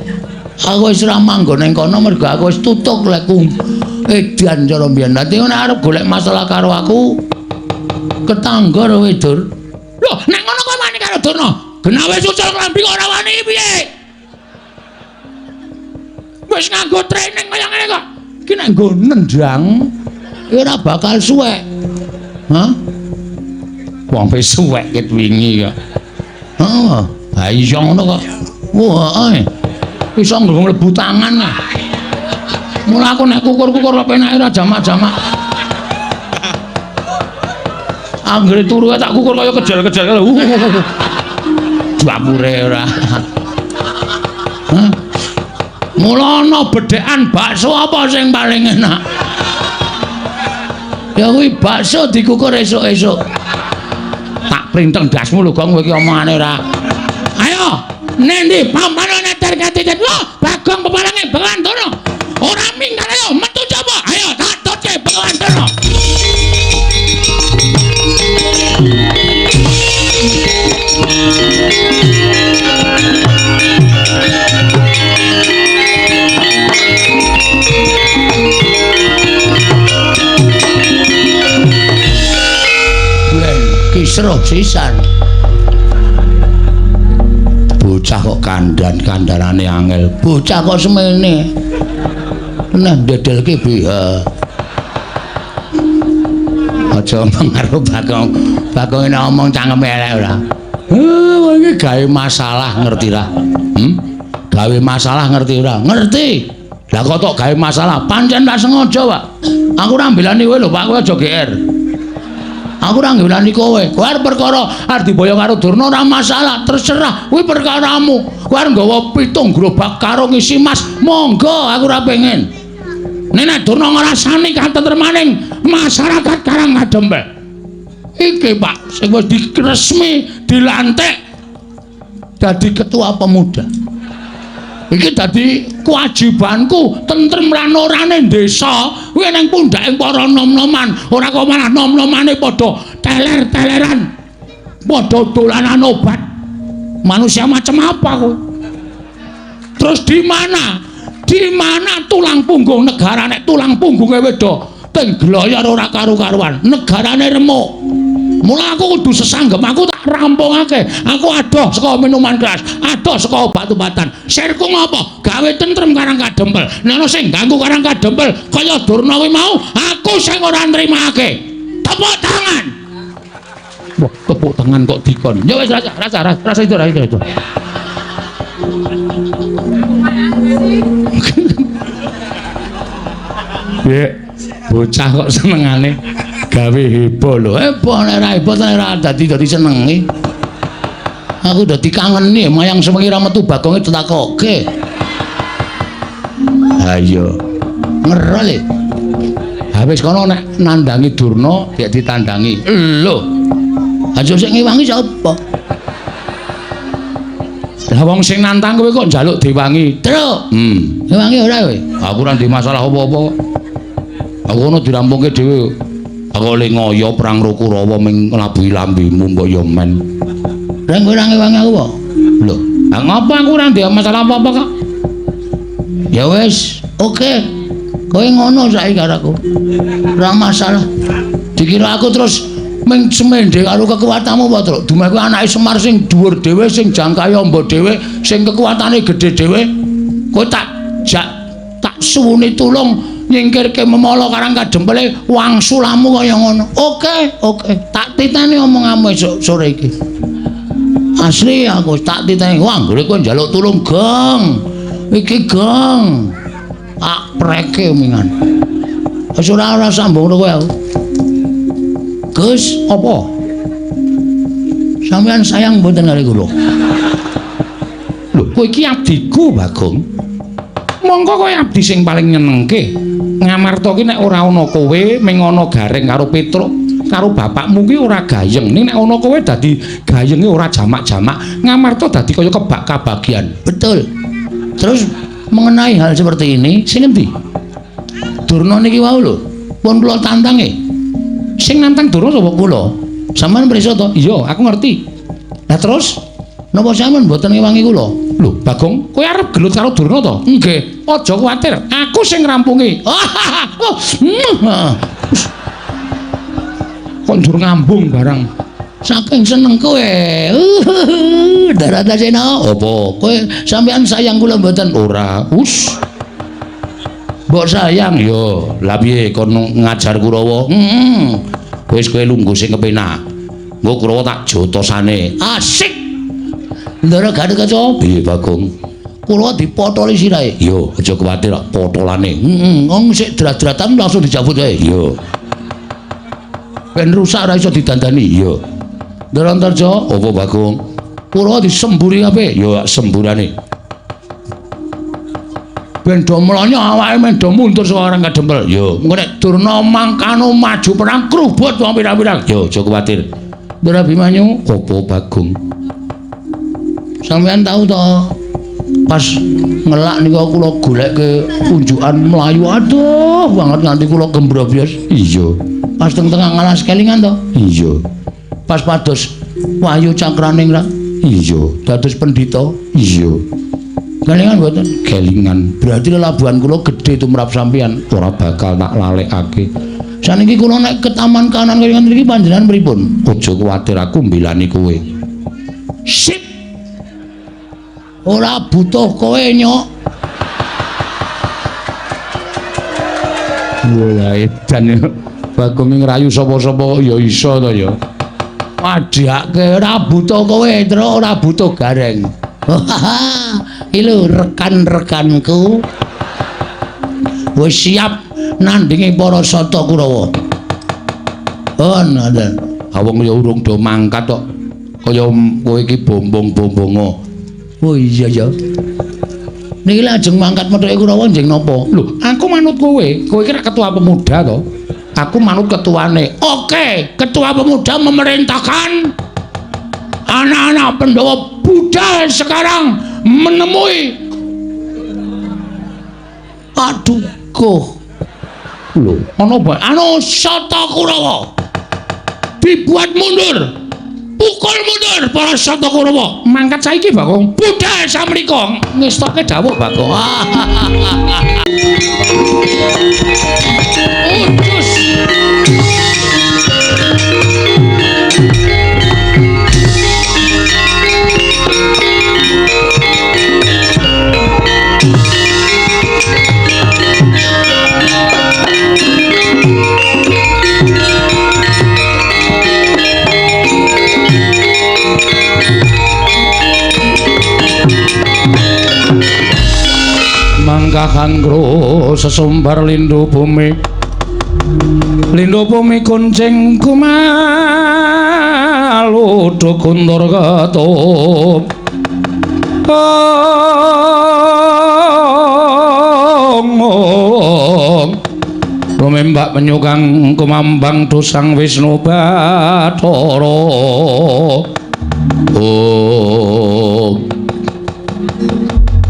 Aku wis ora manggon ning kono mergo aku wis tutuk lekku edan cara mbiyen. Dadi nek arep golek masalah karo aku ketangga kowe, Dur. Lho, nek ngono kowe wani karo Durna? Genah wis ucul klambi kok ora wani piye? Wis nganggo training kaya ngene kok. Iki nek nggo nendang ora bakal suwek. Hah? Wong wis suwek ket wingi kok. Heeh. Ha iya ngono kok. Wah, heeh. Iso mlebu tangan. Mula aku nek kukur-kukur penake ora jamak-jamak. Anggere turu tak kukur kaya kejel-kejel. Dapure ora. Hah? Mula ana bedhekan bakso apa sing paling enak? Ya kuwi bakso dikukur esuk-esuk. Tak printeng ndasmu lho, Gong, kowe iki omongane ora. Ayo, nendi pampane neter katiket. Lho, Bagong peparange Begawan Durna. Ora minggat ayo metu coba. Ayo tak tutke Begawan Durna. Kisruh sisan. Bocah kok kandan-kandanane angel. Bocah kok semene. Nah ndedelke BH. Aja omong karo Bagong. Bagong nek omong cangkeme elek ora. Heh, iki gawe masalah ngerti ra? Gawe masalah ngerti ora? Ngerti. Lah kok tok gawe masalah? Pancen tak sengaja, Pak. Aku ora mbelani kowe lho, Pak. Kowe aja GR. Aku ora ngelani kowe. Kowe arep perkara arep diboyong karo Durna ora masalah, terserah. Kuwi perkaramu. Kowe arep nggawa 7 gerobak karo ngisi mas, monggo aku ora pengen. Nek Durna ngrasani katentremaning masyarakat Karang Kadempel. Iki Pak, sing wis diresmi dilantik dadi ketua pemuda. Iki dadi kewajibanku tentrem lan orane desa kuwi ning pundhake para nom-noman, ora kok malah nom-nomane padha teler-teleran, padha dolanan obat. Manusia macam apa kowe? Terus di mana? Di mana tulang punggung negara nek tulang punggunge wedo teng gloyor ora karu-karuan, negarane remuk. Mula aku kudu sesanggem, aku tak rampungake. Aku adoh saka minuman keras, adoh saka obat-obatan. Sirku ngopo? Gawe tentrem Karang Kadempel. Nek ana sing ganggu Karang Kadempel kaya Durna kuwi mau, aku sing ora nrimake. Tepuk tangan. Wah, tepuk tangan kok dikon. Ya wis rasa rasa rasa itu rasa itu. Piye? Bocah kok senengane gawe heboh lho. Heboh nek ora heboh nek ora dadi dadi senenge. Aku dadi kangeni mayang sewengi ra metu bagonge ditakoke. Ha iya. Ngerol e. Ha wis kono nek nandangi Durna gek ditandangi. Lho. Aja sing ngewangi sapa? Lah wong sing nantang kowe kok njaluk diwangi. Truk. Ngewangi ora kowe? Aku ora ndek masalah apa-apa kok. Aku ngono dirampungke dhewe. Aku le ngoyo perang karo Kurawa ming nglabuhi lambemu mbok ya men. Lah kowe ora ngewangi aku apa? Lho, ha ngopo aku ora ndek masalah apa-apa kok. Ya wis, oke. Kowe ngono saiki karo aku. Ora masalah. Dikira aku terus ming semende karo kekuatanmu apa, Truk? Dumeh kuwi anake Semar sing dhuwur dhewe, sing jangkahe amba dhewe, sing kekuatane gedhe dhewe. Kowe tak jak tak suwuni tulung nyingkirke memala Karang Kadempele wangsulamu kaya ngono. Oke, oke. Tak titeni omonganmu esuk sore iki. Asli aku tak titeni. Wah, anggere kowe njaluk tulung, Gong. Iki Gong. Tak preke mingan. Wis ora ora sambung kowe aku. Gus, apa? Sampeyan sayang mboten kali kula? Lho, kowe iki abdiku, Bagong. Mongko kowe abdi sing paling nyenengke. Ngamarta ki nek ora ana kowe, ming ana Gareng karo Petruk karo bapakmu ki ora gayeng. Ning nek ana kowe dadi gayenge ora jamak-jamak. Ngamarta dadi kaya kebak kabagian. Betul. Terus mengenai hal seperti ini, sing endi? Durna niki wau lho, pun kula tantange. Sing nantang Durna sapa kula? Sampeyan pirsa to? Iya, aku ngerti. Lah terus Napa sampean mboten ngewangi kula? Lho, Bagong, kowe arep gelut karo Durna to? Nggih. Aja kuwatir, aku sing ngrampungi. Kok njur ngambung barang. Saking seneng kowe. Bratasena, apa? Kowe sampean sayang kula mboten? Ora. Us. Mbok sayang ya. Lah piye kon ngajar Kurawa? Heeh. Wis kowe lungguh sing kepenak. Engko Kurawa tak jotosane. Asik. Ndara Gatotkaca. Piye Bagong? Kurawa dipotoli sirahe. Yo, aja kuwatir potolane. Heeh, wong sik drat-dratan langsung dijabut wae. Yo. Ben rusak ora iso didandani. Yo. Ndara Antarja, apa Bagong? Kurawa disemburi kabeh. Yo, semburane. Ben do mlonyo awake men do mundur saka orang kadempel. Yo, engko nek Durna mangkano maju perang krubut wong pirang-pirang. Yo, aja kuwatir. Ndara Abimanyu, apa Bagong? Sampeyan tahu to pas ngelak niku kula goleke unjukan mlayu aduh banget nganti kula gembrobyos. Iya. Pas teng tengah ngalas kelingan to? Iya. Pas pados Wahyu Cakraning ra? Iya. Dados pendhita? Iya. Kelingan mboten? Kelingan. Berarti lelabuhan kula gedhe tumrap sampeyan, ora bakal tak lalekake. Saniki kula nek ke taman kanan kelingan mriki panjenengan pripun? Aja kuwatir aku mbelani kowe. Sip. Ora butuh kowe nyok. Wah, edan Bagong ngrayu sapa-sapa ya iso to ya. Padhake ora butuh kowe, Tru, ora butuh gareng. Iki lho rekan-rekanku. Wis siap nandingi para Sata Kurawa. Oh, ngoten. Ha wong ya urung do mangkat kok. Kaya kowe iki bombong-bombongo. Oh iya ya. Niki lajeng mangkat methuke Kurawa njeng napa? Lho, aku manut kowe. Kowe iki ketua pemuda to. Aku manut ketuane. Oke, ketua pemuda memerintahkan anak-anak Pandhawa budal sekarang menemui. Aduh, goh. Lho, ana apa? Anu Sata Kurawa. Dibuat mundur. Pukul mundur para Sata Kurawa. Mangkat saiki Bagong. Budal samrika. Ngestoke dawuh Bagong. Ucus. Mangkahangro sesumbar lindu bumi, lindu bumi kuncing kumalu guntur ketup. Ong rumembak penyukang kumambang dosang Wisnu Bathara. Om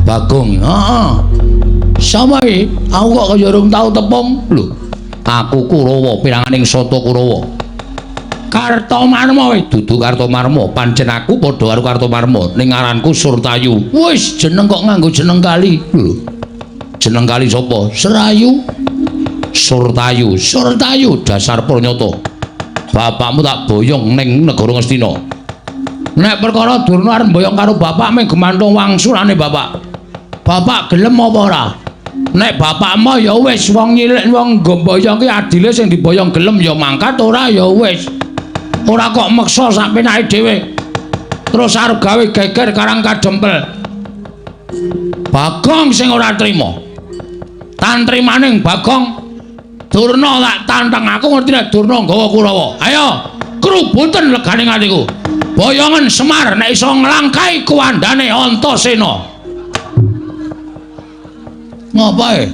Bagong, heeh. Sama iki, aku kok kaya urung tau tepung. Lho, aku Kurawa piranganing Sata Kurawa. Kartomarma kowe dudu Kartomarma, pancen aku padha karo Kartomarma ning ngaranku Surtayu. Wis jeneng kok nganggo jeneng kali. Lho. Jeneng kali sapa? Serayu. Surtayu, Surtayu dasar pranyata. Bapakmu tak boyong ning negara Ngastina. Nek perkara Durna arep mboyong karo bapak mung gemantung wangsulane bapak. Bapak gelem apa ora? Nek bapakmu ya wis wong nyilek wong nggo mboyong ki adile sing diboyong gelem ya mangkat, ora ya wis. Ora kok meksa sak penake dhewe. Terus arep gawe geger karang kadempel. Bagong sing ora trima. Tantrimaning Bagong Durna tak tantang aku ngerti nek Durna nggawa Kurawa. Ayo, krubuten legane atiku. Boyongan Semar nek iso nglangkai kuwandane Antasena. Ngopo e?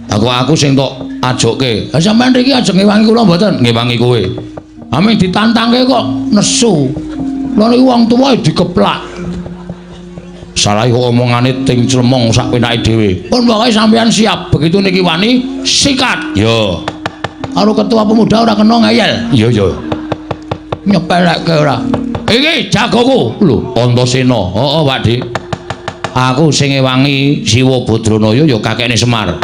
Aku sing tok ajokke. Ha sampean mriki ajeng ngewangi kula mboten? Ngewangi kowe. Aming ditantangke kok nesu. Lha niku wong tuwa dikeplak. Salah kok omongane ting clemong sak penake dhewe. Pun pokoke sampean siap, begitu niki wani sikat. Yo. Karo ketua pemuda ora kena ngeyel. Iya, iya. Nyepelekke ora. Iki jagoku. Lho, Antasena. Heeh, Pak Dik. Aku sing ngewangi Siwa Badranaya ya kakekne Semar.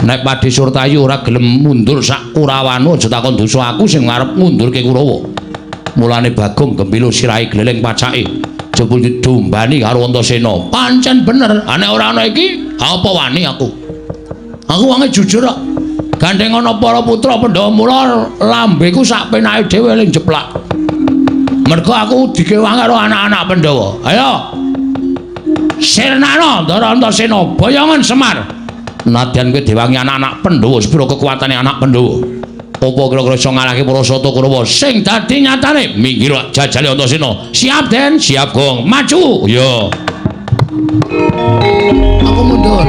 Nek Pakde Surtayu ora gelem mundur sak Kurawanu aja takon dosa aku sing arep ngundurke Kurawa. Mulane Bagong gembilo sirahe gleleng pacake. Jebul didombani karo Antasena. Pancen bener, nek ora ana iki, apa wani aku? Aku wonge jujur kok. Gandeng ana para putra Pandhawa mula lambeku sak penake dhewe ling jeplak. Mergo aku dikewangi karo anak-anak Pandhawa. Ayo. Sirnana Ndara Antasena boyongan Semar. Nadyan kowe diwangi anak-anak Pandhawa sepiro kekuatane anak Pandhawa. Apa kira-kira iso ngalahke para sata Kurawa sing dadi nyatane minggir jajale Antasena. Siap Den, siap Gong. Maju. Ya. Aku mundur.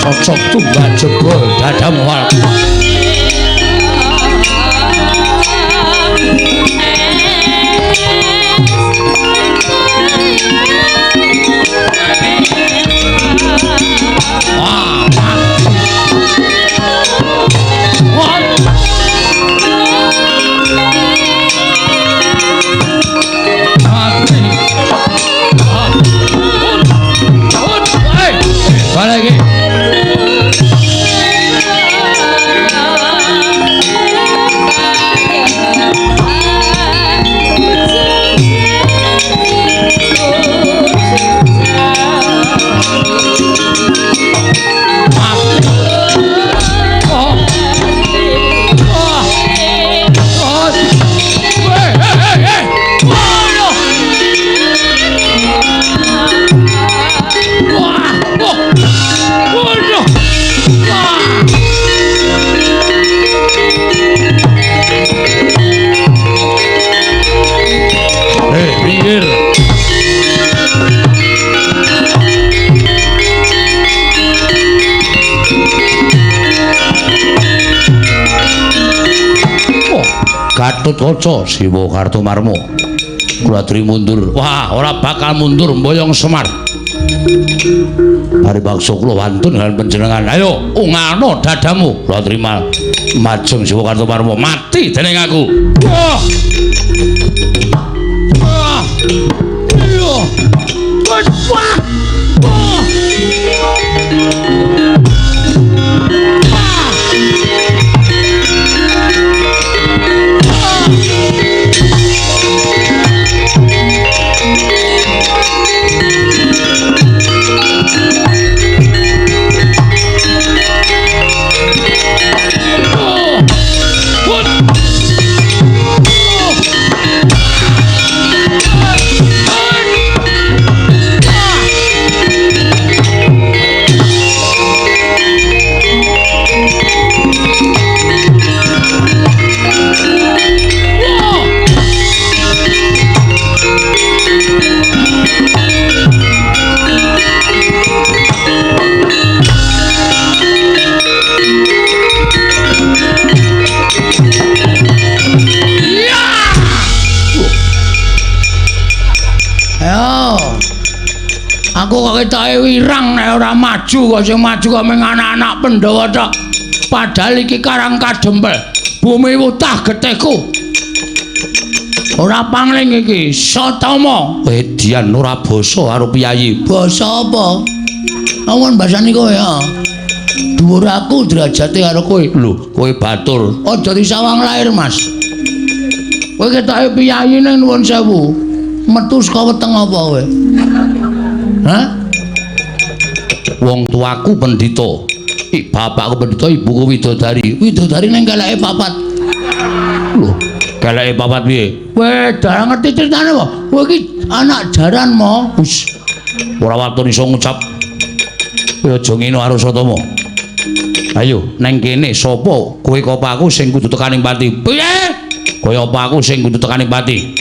Cocok tumbak jebol dadamu wal. Wah, wah. Balik lagi. Gatotkaca Siwa Kartomarma. Kuladri mundur. Wah, ora bakal mundur mboyong Semar. Paribaksa kula wantun kaliyan panjenengan. Ayo, ungano dadamu. Kuladri majeng Siwa Kartomarma mati dening aku. Wah. Wah. Iya. Wah. Wah. Aku kok ketoke wirang nek ora maju kok sing maju kok mung anak-anak Pandhawa tok. Padahal iki Karang Kadempel, bumi wutah getihku. Ora pangling iki, Satama. Edian ora basa karo piyayi. Basa apa? Awan basane kowe ya. Dhuwur aku derajate karo kowe. Lho, kowe batur. Aja disawang lair, Mas. Kowe ketoke piyayi ning nuwun sewu. Metu saka weteng apa kowe? Hah? Wong tuaku pendhita. Bapakku pendhita, ibuku widodari. Widodari ning keleke papat. Lho, keleke papat piye? Kowe ora ngerti critane apa? Kowe iki anak jaran mo. Hus. Ora waton iso ngucap. Kowe aja ngene karo Satama. Ayo, neng kene sapa kowe apa aku sing kudu tekaning pati? Piye? Kowe apa aku sing kudu tekaning pati?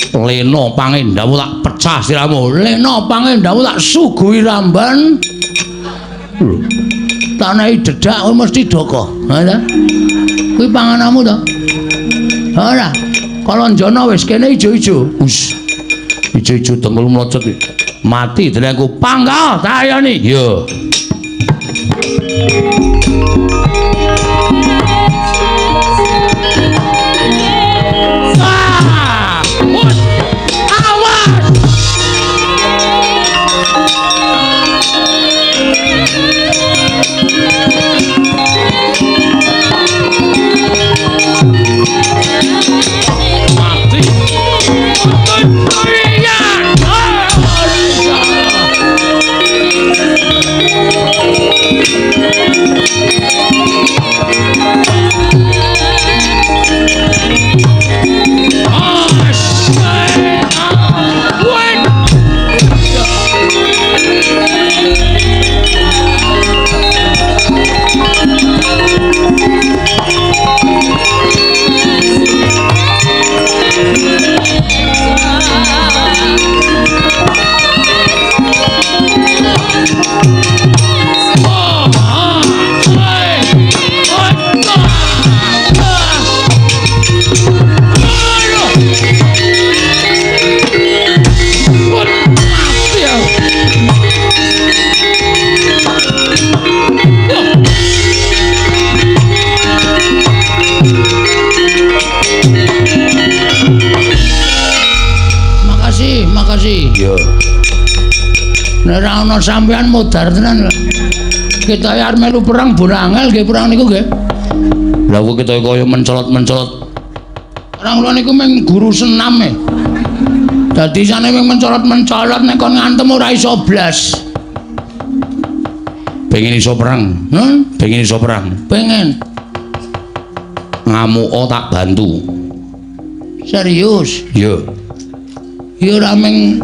Lena pangendamu tak pecah siramu. Lena pangendamu tak suguhi ramban. Lho. Tak nehi dedak kowe mesti doko. Ha ta? Kuwi pangananmu to? Ora. Kalanjana wis kene ijo-ijo. Us. Ijo-ijo dengkul mlocot. Mati dening aku. Pangga tayani. Iya. Nek ora ana sampean modar tenan. Kita arep melu perang borangel nggih perang niku nggih. Lah kok kita kaya mencolot-mencolot. Perang kula niku mung guru senam e. Dadi isane mung mencolot-mencolot nek kon ngantem ora iso blas. Pengen iso perang? Hah? Pengen iso perang? Pengen. Ngamuka tak bantu. Serius? Iya. Ya ora mung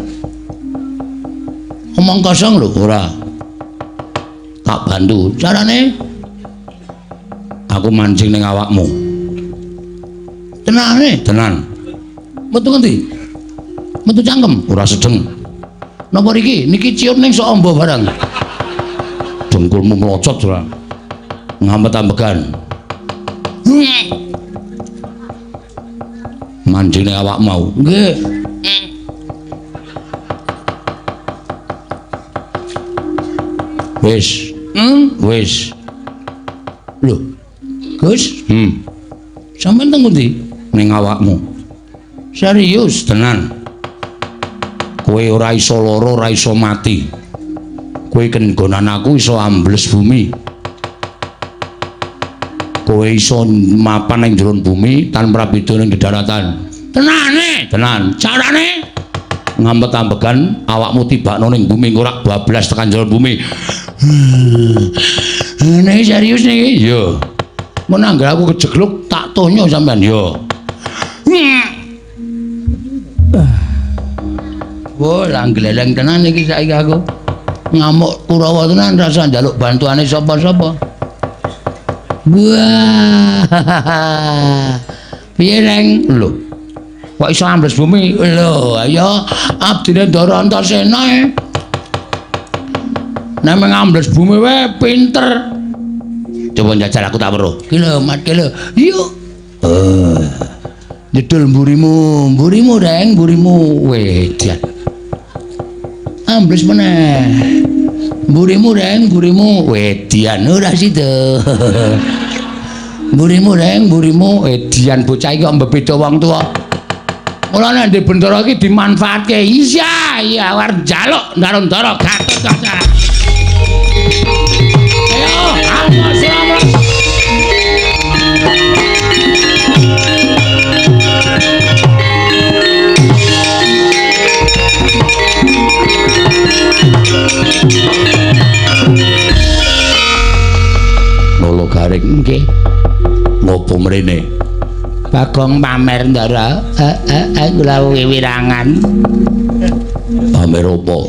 omong kosong lho, ora. Tak bantu. Carane aku mancing ning awakmu. Tenane? Tenan. Metu ngendi? Metu cangkem? Ora sedeng. Napa riki? Niki ciut ning sok amba barang. Dengkulmu mlocot ora. Ngamet ambegan. Manjing ning awakmu mau. Nggih. Wis. Wis. Lho. Gus? Sampeyan teng pundi? Ning awakmu. Serius tenan. Kowe ora iso lara, ora iso mati. Kowe kenggonan aku iso ambles bumi. Kowe iso mapan ning jero bumi tanpa beda ning daratan. Tenane? Tenan. Carane ngampet-ambegan awakmu tibakno ning bumi ora bablas tekan jero bumi. Nek serius niki? Iya. Mun anggere aku kejegluk tak tonyo sampean ya. Wah, lah gleleng tenan iki saiki aku. Ngamuk Kurawa tenan rasa njaluk bantuane sapa-sapa. Wah. Piye, Reng? Lho. Kok iso ambles bumi? Lho, ayo abdine Ndara Antasena. Nek ngambles bumi wae pinter. Coba njajal aku tak weruh. Ki lho, Mat, ki lho. Yuk. Jedul mburimu, mburimu Reng, mburimu. Wedan. Ambles meneh. Mburimu Reng, mburimu. Wedian ora sida. Mburimu Reng, mburimu. Wedian bocah iki kok mbebeda wong tuwa. Mulane ndek bendara iki dimanfaatke. Iya, iya war njaluk ndara-ndara Gatotkaca. Ayo, ayo selamat. Lolo garing nggih. Ngopo mrene? Bagong pamer ndara. Kula wiwirangan. Pamer opo?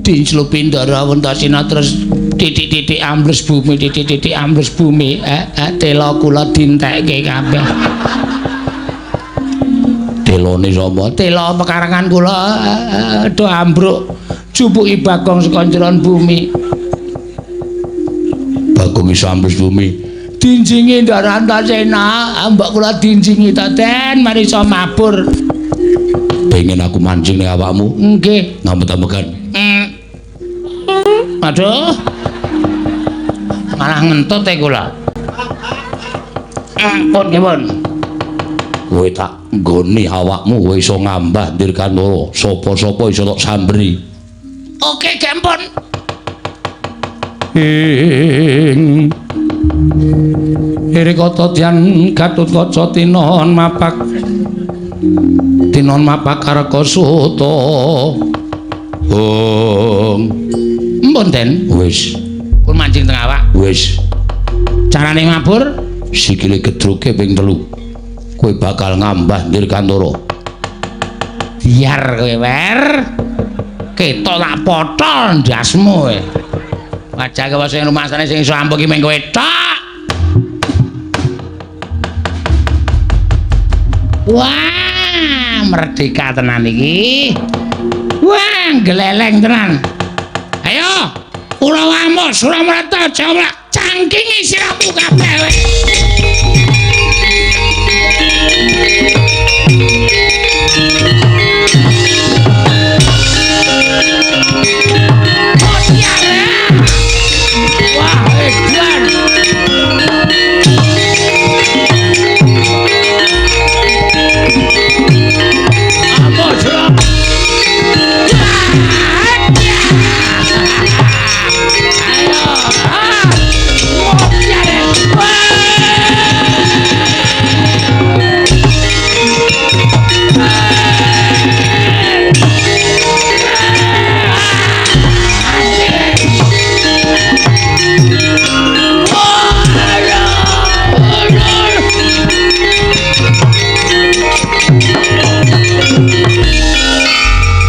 Dinslupi ndara Antasena terus titik-titik ambles bumi, titik-titik ambles bumi. Tela kula dintekke kabeh. Telone sapa? Tela pekarangan kula do ambruk. Jupuki Bagong saka njeron bumi. Bagong iso ambles bumi. Dinjingi Ndara Antasena, mbok kula dinjingi ta Den, mari iso mabur. Pengen aku mancing ning awakmu? Nggih. Ngampet-ambekan. Aduh. Malah ngentut e kula. Pun nggih, pun. Kowe tak nggoni awakmu kowe iso ngambah Dirgantara. Sapa-sapa iso tok samberi. Oke, gempon. Ing Irikata Dyan Gatotkaca tinon mapak. Tinon mapak Karkasuta. Hong. Mpun, Den. Wis. Pun mancing teng awak. Wis. Carane mabur sikile gedruke ping 3. Kowe bakal ngambah Dirgantara. Biar kowe wer. Ketok tak potol ndasmu kowe. Wajah kowe sing rumasane sing iso ampuh ki mung kowe tok. Wah, merdeka tenan iki. Wah, gleleng tenan. Ayo, Kurawa amuk Suramrata Jawa cangkingi siramu kabeh kowe. Wah, edan. Amuk Suram. Ayo.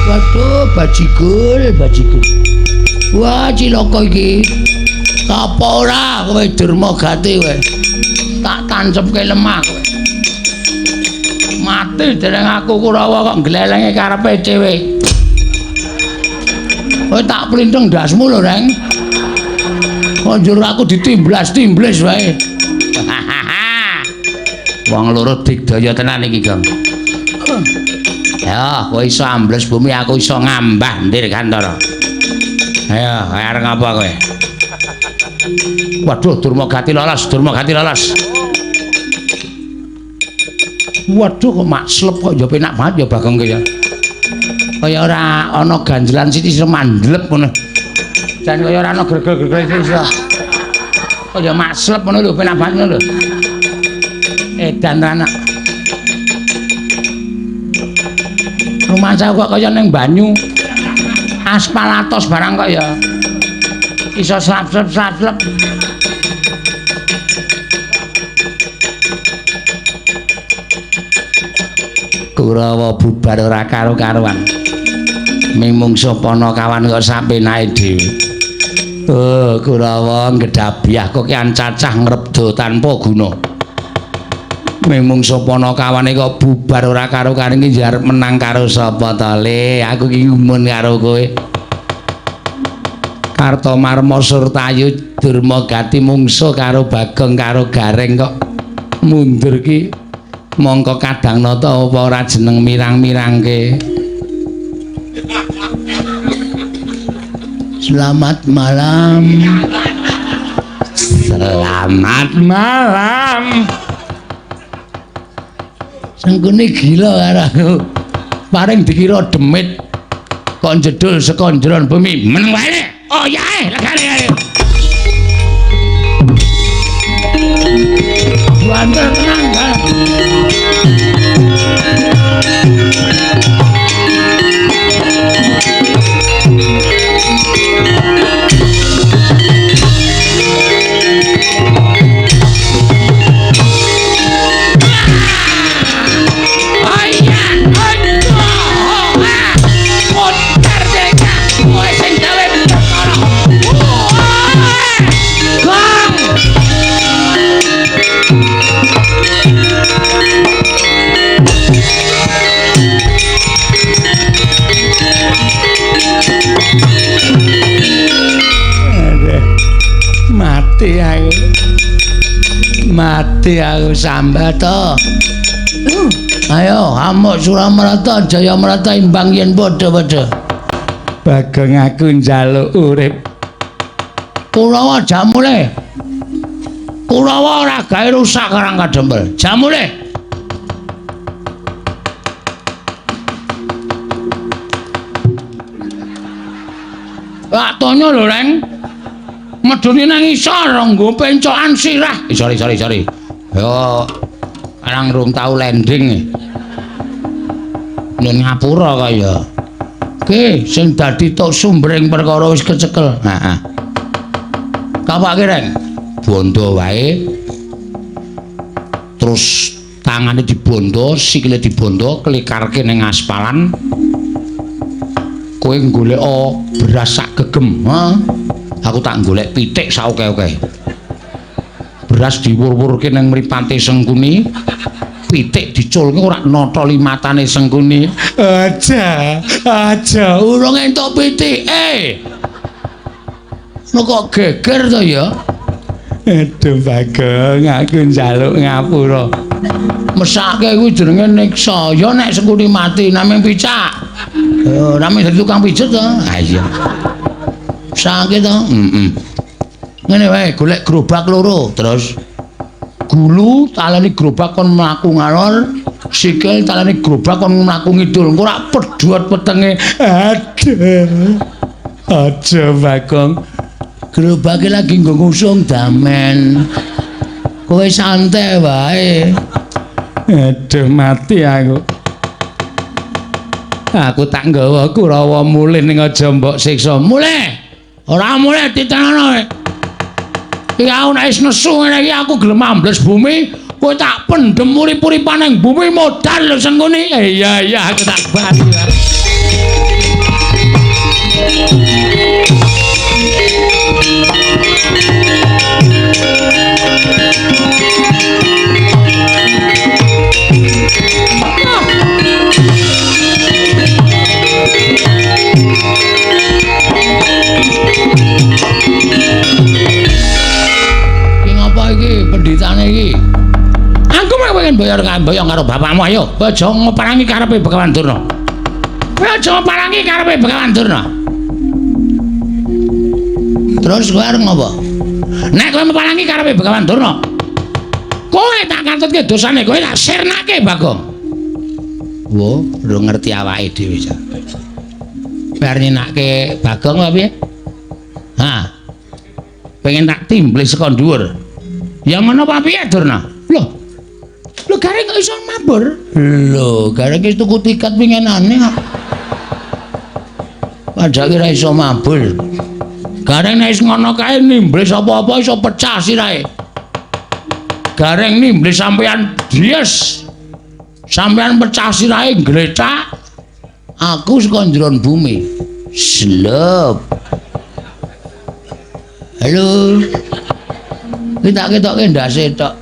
Waduh, bajigul, bajigul. Wah, cilaka iki. Apa ora kowe Durmagati kowe? Tak tancepke lemah kowe. Mati dereng aku Kurawa kok glelenge karepe dhewe. Kowe tak plintheng ndasmu lho, Reng. Kok njur aku ditimblas-timblis wae. Wong loro digdaya tenan iki, Gong. Ya, kowe iso ambles bumi, aku iso ngambah Dirgantara. Ayo, arep ngapa kowe? Waduh, Durmagati lolos, Durmagati lolos. Waduh, kok makslep kok ya penak banget ya Bagong ki ya. Kaya ora ana ganjelan sithik iso mandlep ngono. Jan kaya ora ana gregel-gregel iso. Kaya makslep ngono lho, penak banget ngono lho. Edan anak. Rumangsa kok kaya ning banyu. Aspal atos barang kok ya. Iso slap-slap-slap. Kurawa bubar ora karo-karuan. Ming mungsuh Panakawan kok sapenake dhewe. Oh, Kurawa ngedhabyah kok kian cacah ngrebda tanpa guna. Ming mungsuh Panakawane kok bubar ora karo-karuan iki arep menang karo sapa to, Le? Aku iki gumun karo kowe. Kartomarma Surtayu Durmagati mungsuh karo Bagong karo Gareng kok mundur ki mongko kadang nata apa ora jeneng mirang-mirangke. Selamat malam. Selamat malam. Sengkuni gila karo aku. Paring dikira demit kok jedul saka njeron bumi. Meneng wae. Oh ya, legane ayo. Banter tenang, kan. Mati aku. Mati aku sambat to. Ayo amuk Suramarta Jayamarta imbang yen padha-padha. Bagong aku njaluk urip. Kurawa jamule. Kurawa ora gawe rusak Karang Kadempel. Jamule. Lak tonyo lho, Reng. Medune nang isor nggo pencokan sirah. Sorry, sorry, sorry. Yo arang rung tau landing. Nen ngapura kaya. Ki sing dadi tok sumbering perkara wis kecekel. Heeh. Kapake, Reng? Bondo wae. Terus tangane dibondo, sikile dibondo, klikarke ning aspalan. Kowe golek beras sak gegem, ha? Aku tak golek pitik saoke-oke. Beras diwur-wurke nang mripate Sengkuni, pitik diculke ora nata limatane Sengkuni. Aja, aja urung entuk pitik. Lho kok geger to ya? Aduh Bagong, aku njaluk ngapura. Mesake kuwi jenenge niksa. Ya nek Sengkuni mati namung picak. Oh, namung dadi tukang pijet to. Ha iya. Sakit to? Heeh. Ngene wae, golek gerobak loro, terus gulu taleni gerobak kon mlaku ngalor, sikil taleni gerobak kon mlaku ngidul. Engko ora pedhot petenge. Aduh. Aja Bagong. Gerobake lagi nggo ngusung damen. Kowe santai wae. Aduh mati aku. Aku tak nggawa Kurawa mulih ning aja mbok siksa. Mulih. Ora mulih titenono kowe. Iki aku nek wis nesu ngene iki aku gelem ambles bumi, kowe tak pendhem urip-uripan ning bumi modal lho Sengkuni. Iya iya aku tak bali. Iki ngapa iki pendhitane iki? Aku mek pengen mboyong mboyong karo bapakmu ayo. Kowe aja ngoparangi karepe Begawan Durna. Kowe aja ngoparangi karepe Begawan Durna. Terus kowe arep ngopo? Nek kowe meparangi karepe Begawan Durna, kowe tak katutke dosane, kowe tak sirnake Bagong. Wo, ora ngerti awake dhewe jan. Kowe arep nyenake Bagong apa piye? Hah. Pengen tak timblis saka dhuwur. Ya ngono apa piye Durna? Loh. Lho gareng kok iso mabur? Lho, gareng wis tuku tiket winginane kok. Padahal ora iso mabur. Gareng nek wis ngono kae nimblis apa-apa iso pecah sirahe. Gareng nimblis sampean dies. Sampean pecah sirahe glecak. Aku saka njeron bumi. Slep. Halo. Iki tak ketokke ndase tok.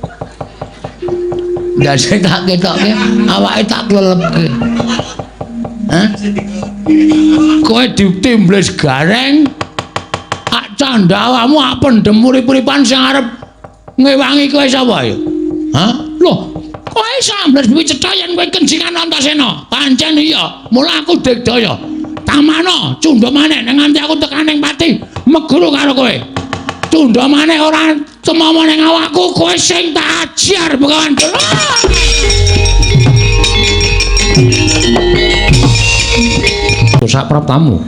Ndase tak ketokke, awake tak klelepke. Hah? Kowe ditimblis gareng. Ak candha awakmu ak pendem urip-uripan sing arep ngewangi kowe sapa ya? Hah? Loh, kowe iso ambles duwi cetha yen kowe kencingan Antasena. Pancen iya, mula aku digdaya. Tamana cundha maneh nek nganti aku tekan ning pati meguru karo kowe. Cundha maneh ora temomo ning awakku, kowe sing tak ajar Begawan Durna. Sak praptamu.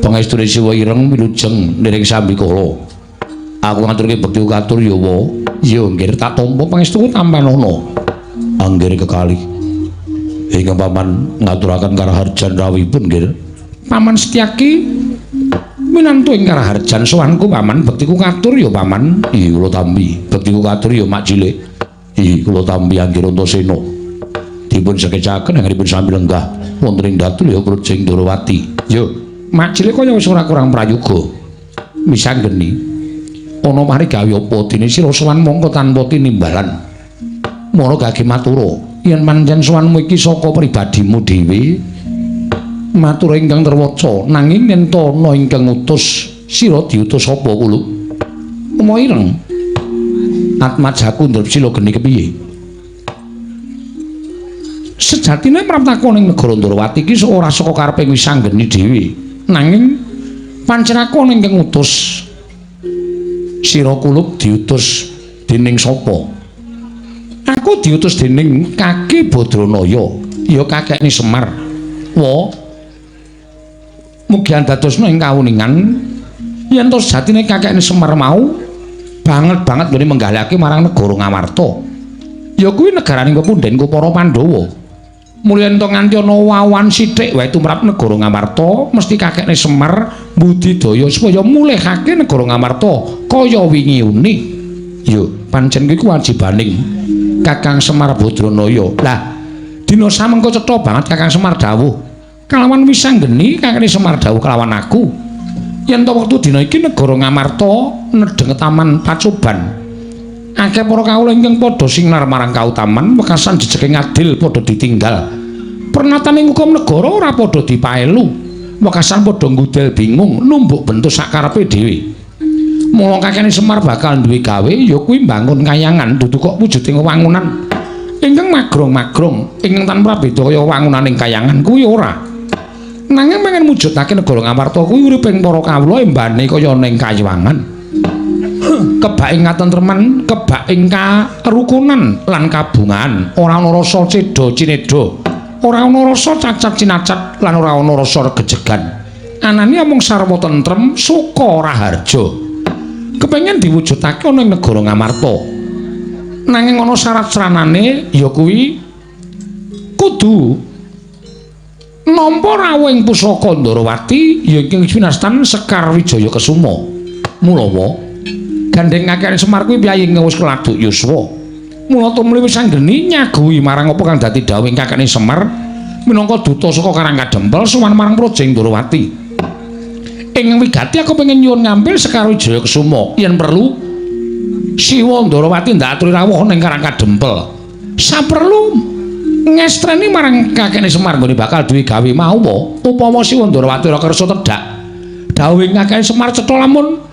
Pangestune Siwa ireng wilujeng niring sambikala. Aku ngaturke bekti katur ya wa. Ya nggih tak tampa pangestuku tampanana. Anggir kekalih. Ingkang paman ngaturaken karaharjan rawuhipun nggih. Paman Setyaki minantu ing karaharjan sowanku paman, bektiku katur ya paman. Iya kula tampi. Bektiku katur ya mak cilik. Iya kula tampi anggir Antasena. Dipun sekecaken anggenipun sami lenggah wonten ing datul ya Prajing Ndorowati. Yo, mak cilik kaya wis ora kurang prayoga. Misanggeni ana mari gawe apa dene sira sowan mongko tanpa tinimbalan. Mara gage matura, yen pancen sowanmu iki saka pribadimu dhewe, matur ingkang terwaca, nanging yen ta ana ingkang ngutus, sira diutus sapa kula? Uma ireng. Atmajaku ndrep sila geni kepiye? Sejatine praptaku ning negara Ndorowati iki ora saka karepe Wisanggeni dhewe, nanging pancen aku ana ingkang ngutus. Sira kulup diutus dening sapa? Aku diutus dening Kaki Badranaya, ya kakekne Semar. Wa mugi andadosna ing kawuningan yen to sejatine kakekne Semar mau banget-banget nggone menggalihake marang negara Ngamarta. Ya kuwi negaraning pepundhenku para Pandhawa. Mulya yen to nganti ana wawan sithik wae tumrap negara Ngamarta, mesti kakekne Semar budidaya supaya mulihake negara Ngamarta kaya wingi uni. Ya pancen kuwi kewajibaning Kakang Semar Badranaya. Lah dina samengko cetha banget Kakang Semar dawuh kalawan Wisanggeni kakekne Semar dawuh kalawan aku yen to wektu dina iki negara Ngamarta nedheng taman pacoban. Akeh para kawula ingkang padha sinar marang kautaman wekasan jejeke ngadil padha ditinggal. Pernatane hukum negara ora padha dipaelu. Wekasan padha nggudel bingung numbuk bentuk sakarepe dhewe. Mula kakekne Semar bakal duwe gawe ya kuwi mbangun kayangan dudu kok wujuding wangunan ingkang magrong-magrong ingkang tanpa beda kaya wangunaning kayangan kuwi ora. Nanging pengen mujudake negara Ngamarta kuwi uriping para kawula embane kaya ning kayangan. Kebak ing katentreman, kebak ing karukunan lan kabungan, ora ana rasa cedha cinedha, ora ana rasa cacat cinacat lan ora ana rasa regejegan. Anane amung sarwa tentrem, suka raharja. Kepengen diwujudake ana ing negara Ngamarta. Nanging ana syarat sranane ya kuwi kudu nampa rawuh ing pusaka Ndorowati ya ingkang winastan Sekar Wijaya Kesuma. Mulawa gandeng kakekne Semar kuwi piyayi ingkang wis keladuk yuswa. Mula tumuli Wisanggeni nyaguhi marang apa kang dadi dawuhing kakekne Semar minangka duta saka Karang Kadempel sowan marang Prajing Ndorowati. Ing wigati aku pengen nyuwun ngampil Sekar Wijaya Kesuma yen perlu Siwa Ndorowati ndak aturi rawuh ning Karang Kadempel. Saperlu ngestreni marang kakekne Semar nggone bakal duwe gawe mawa upama Siwa Ndorowati ora kersa tedhak. Dawuhing kakekne Semar cetha lamun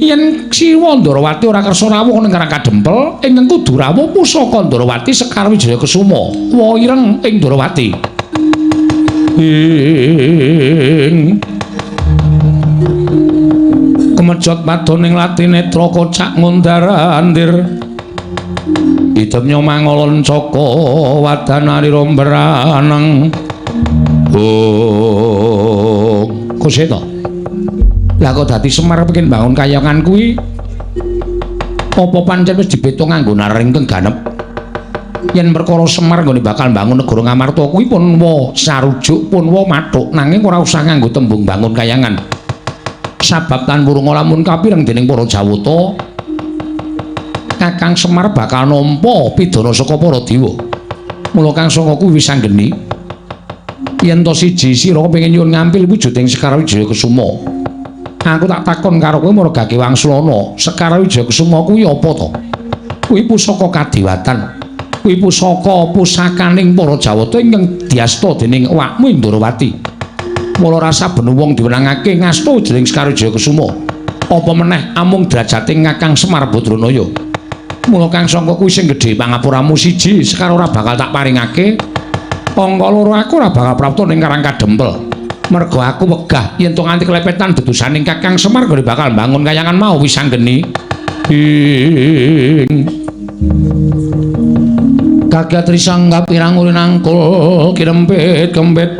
Yen Siwa Ndorowati ora kersa rawuh ning Karang Kadempel, ingkang kudu rawuh pusaka Ndorowati Sekar Wijaya Kesuma, wa ireng ing Ndorowati. Ing kemejot padoning latinetra kocak ngundar-andir. Idemnya mangolon caka wadanarira mbraneng. Oh, kuseta. Lah kok dadi Semar pengin bangun kayangan kuwi apa pancen wis dibeto nganggo naring ingkang ganep? Yen perkara Semar nggone bakal bangun negara Ngamarta kuwi pun wa sarujuk pun wa mathuk, nanging ora usah nganggo tembung bangun kayangan. Sabab tan wurunga lamun kapireng dening para Jawata, Kakang Semar bakal nampa pidana saka para dewa. Mula Kang Sangka kuwi wis anggeni yen to siji sira pengin nyuwun ngampil wujuding Sekar Wijaya Kesuma. Aku tak takon karo kowe margake Wangsulana, Sekar Wijaya Kesuma kuwi apa to? Kuwi pusaka kadewatan. Kuwi pusaka pusakaning para Jawata ingkang diasta dening awakmu Ndorowati. Mula rasa ben wong diwenangake ngasta jeneng Sekar Wijaya Kesuma. Apa meneh amung derajate Kakang Semar Badranaya. Mula Kang Sangka kuwi sing gedhe pangapuramu siji, Sekar ora bakal tak paringake. Angka loro aku ora bakal prapta ning Karang Kadempel. Mergo aku wegah yen to nganti klepetan dedusaning Kakang Semar gone bakal mbangun kayangan mau wis anggeni. Ing kaget risang kapirang urin angkul kirempit kempit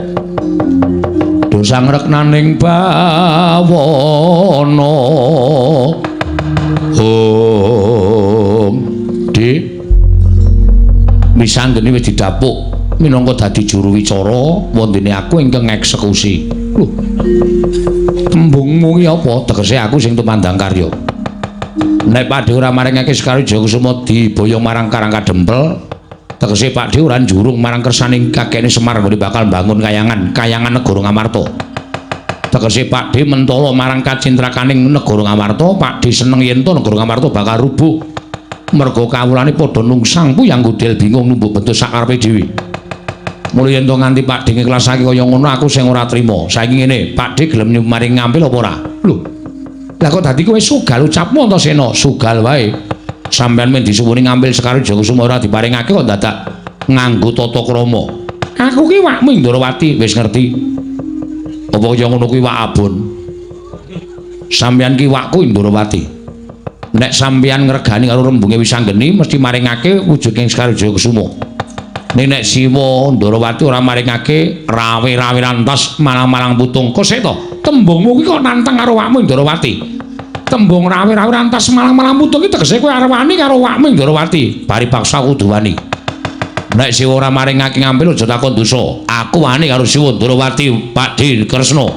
dosa ngreknaning bawana. Om Dik wis anggeni wis didapuk minangka dadi juru wicara wondene aku ingkang ngeksekusi. Lho, tembungmu ki apa? Tegese aku sing tumandang karya. Nek Pakdhe ora maringake Sekar Wijaya Kusuma diboyong marang Karang Kadempel, tegese Pakdhe ora njurung marang kersaning kakekne Semar nggone bakal mbangun kayangan, kayangan negara Ngamarta. Tegese Pakdhe mentala marang kacintrakaning negara Ngamarta, Pakdhe seneng yen to negara Ngamarta bakal rubuh. Merga kawulane padha nungsang puyang gudel bingung numbuk bentuk sakarepe dhewe. Mula yen to nganti Pakdhe ngiklasake kaya ngono aku sing ora trima. Saiki ngene, Pakdhe gelem maring ngampil apa ora? Lho. Lah kok dadi kowe sugal ucapmu Antasena? Sugal wae. Sampeyan men disuwuni ngampil Sekar Wijaya Kusuma ora diparingake kok dadak nganggo tata krama. Aku ki wakmu Ndorowati wis ngerti. Apa kaya ngono kuwi wak abon? Sampeyan ki wakku Ndorowati. Nek sampeyan ngregani karo rembunge Wisanggeni mesti maringake wujuding Sekar Wijaya Kusuma. Ning nek Siwa Ndorowati ora maringake rawe-rawe rantas malang-malang putung. Kok sik to? Tembungmu kuwi kok nantang karo awakmu Ndorowati. Tembung rawe-rawe rantas malang-malang putung iki tegese kowe arep wani karo awakmu Ndorowati. Bari paksa kudu wani. Nek Siwa ora maringake ngampil aja takon dosa. Aku wani karo Siwa Ndorowati, Pakdhe Kresna.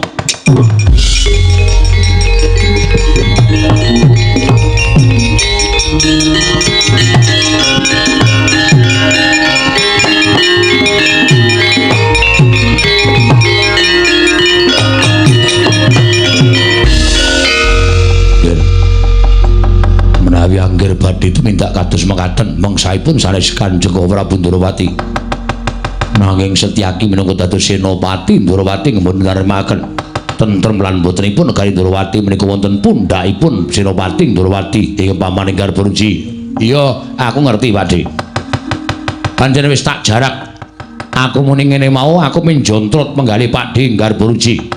Menawi angger badhe tumindak kados mekaten mangsaipun sanes Kanjeng Prabu Ndorowati. Nanging Setyaki minangka dados senopati Ndorowati ngemon ngaremaken tentrem lan botenipun negari Ndorowati menika wonten pundhakipun Senopati Ndorowati ing pamaning Garbaruji. Iya, aku ngerti Pakdhe. Pancen wis tak jarak. Aku muni ngene mau aku minjontrot menggalih Pakdhe Garbaruji.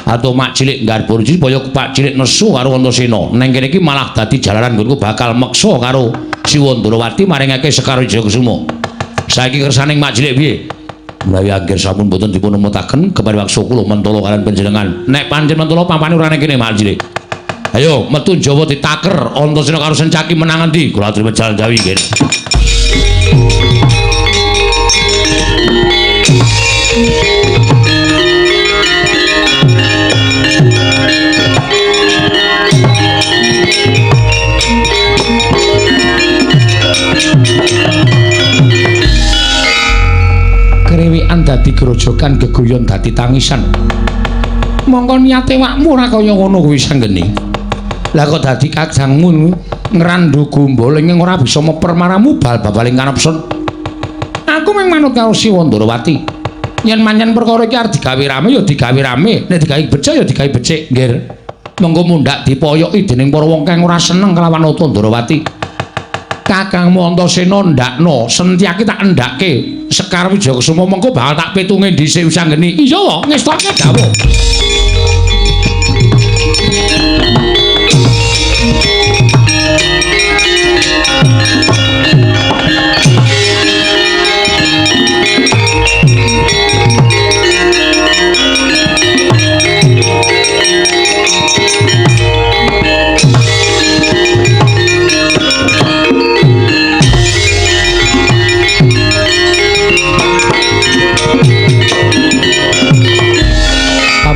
Atau mak cilik Garbaruji supaya Pak cilik nesu karo Antasena. Neng kene iki malah dadi jalaran nggonku bakal meksa karo Siwa Ndorowati maringake Sekar Wijaya Kusuma. Saiki kersaning mak cilik piye? Menawi angger sampun boten dipun emutaken kepari waksa kula mentala kalian panjenengan. Nek pancen mentala pampane ora neng kene mak cilik. Ayo metu Jawa ditaker Antasena karo Sencaki menang endi? Kula aturi jalan Jawi nggih. Krewekan dadi grojogan, geguyon dadi tangisan. Mongko niate wakmu ora kaya ngono kuwi sanggeni. Lah kok dadi kajangmu ngrandhu gombol ing ora bisa meper maramu bal babaling kanepson. Aku mung manut karo Siwa Ndorowati. Yen pancen perkara iki arep digawe rame ya digawe rame, nek digawe becik ya digawe becik, nggih. Mengko mundhak dipoyoki dening para wong kang ora seneng kelawan Nata Ndrawati. Kakangmu Antasena ndakno, Setyaki tak endhake Sekar Wijayakusuma mengko bakal tak pitunge dhisik Wisanggeni. Iya wae, ngestake dawuh.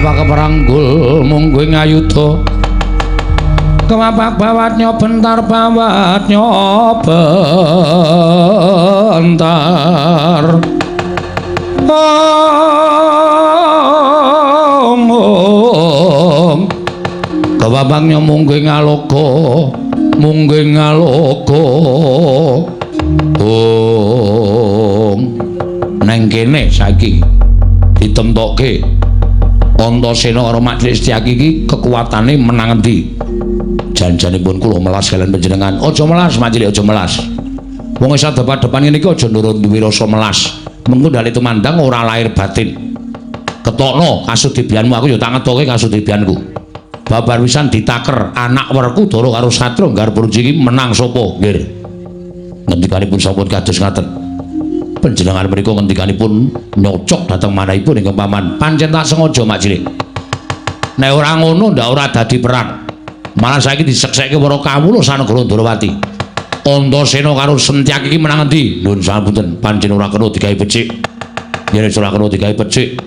Keperanggul mungguh ngayuda kemapak bawatnya bentar bawatnya bentar ong ong kemapaknya mungguh ngaloka mungguh ngaloka ong neng kene saiki ditemtokke Antasena karo Mak Cilik Setyaki iki kekuatane menang endi? Janjanipun kula melas kalian panjenengan. Aja melas Mak Cilik, aja melas. Wong wis adep-adepan ngene iki aja nurut duwe rasa melas. Mengko ndale tumandang ora lahir batin. Ketokno kasudibyanmu, aku ya tak ngetoke kasudibyanku. Babar wisan ditaker anak Werkudara karo Satria Garbarji iki menang sapa? Nggih. Ngendikanipun sampun kados ngaten. Panjenengan mriku ngendikanipun nyocok dhateng manahipun ingkang paman. Pancen tak sengaja Mak Cilik. Nek ora ngono ndak ora dadi perang. Malah saiki diseksekke para kawula sanegara Ndrawati. Antasena karo Setyaki iki menang endi? Nuwun sapunten, pancen ora kena digawe becik. Yen ora kena digawe becik,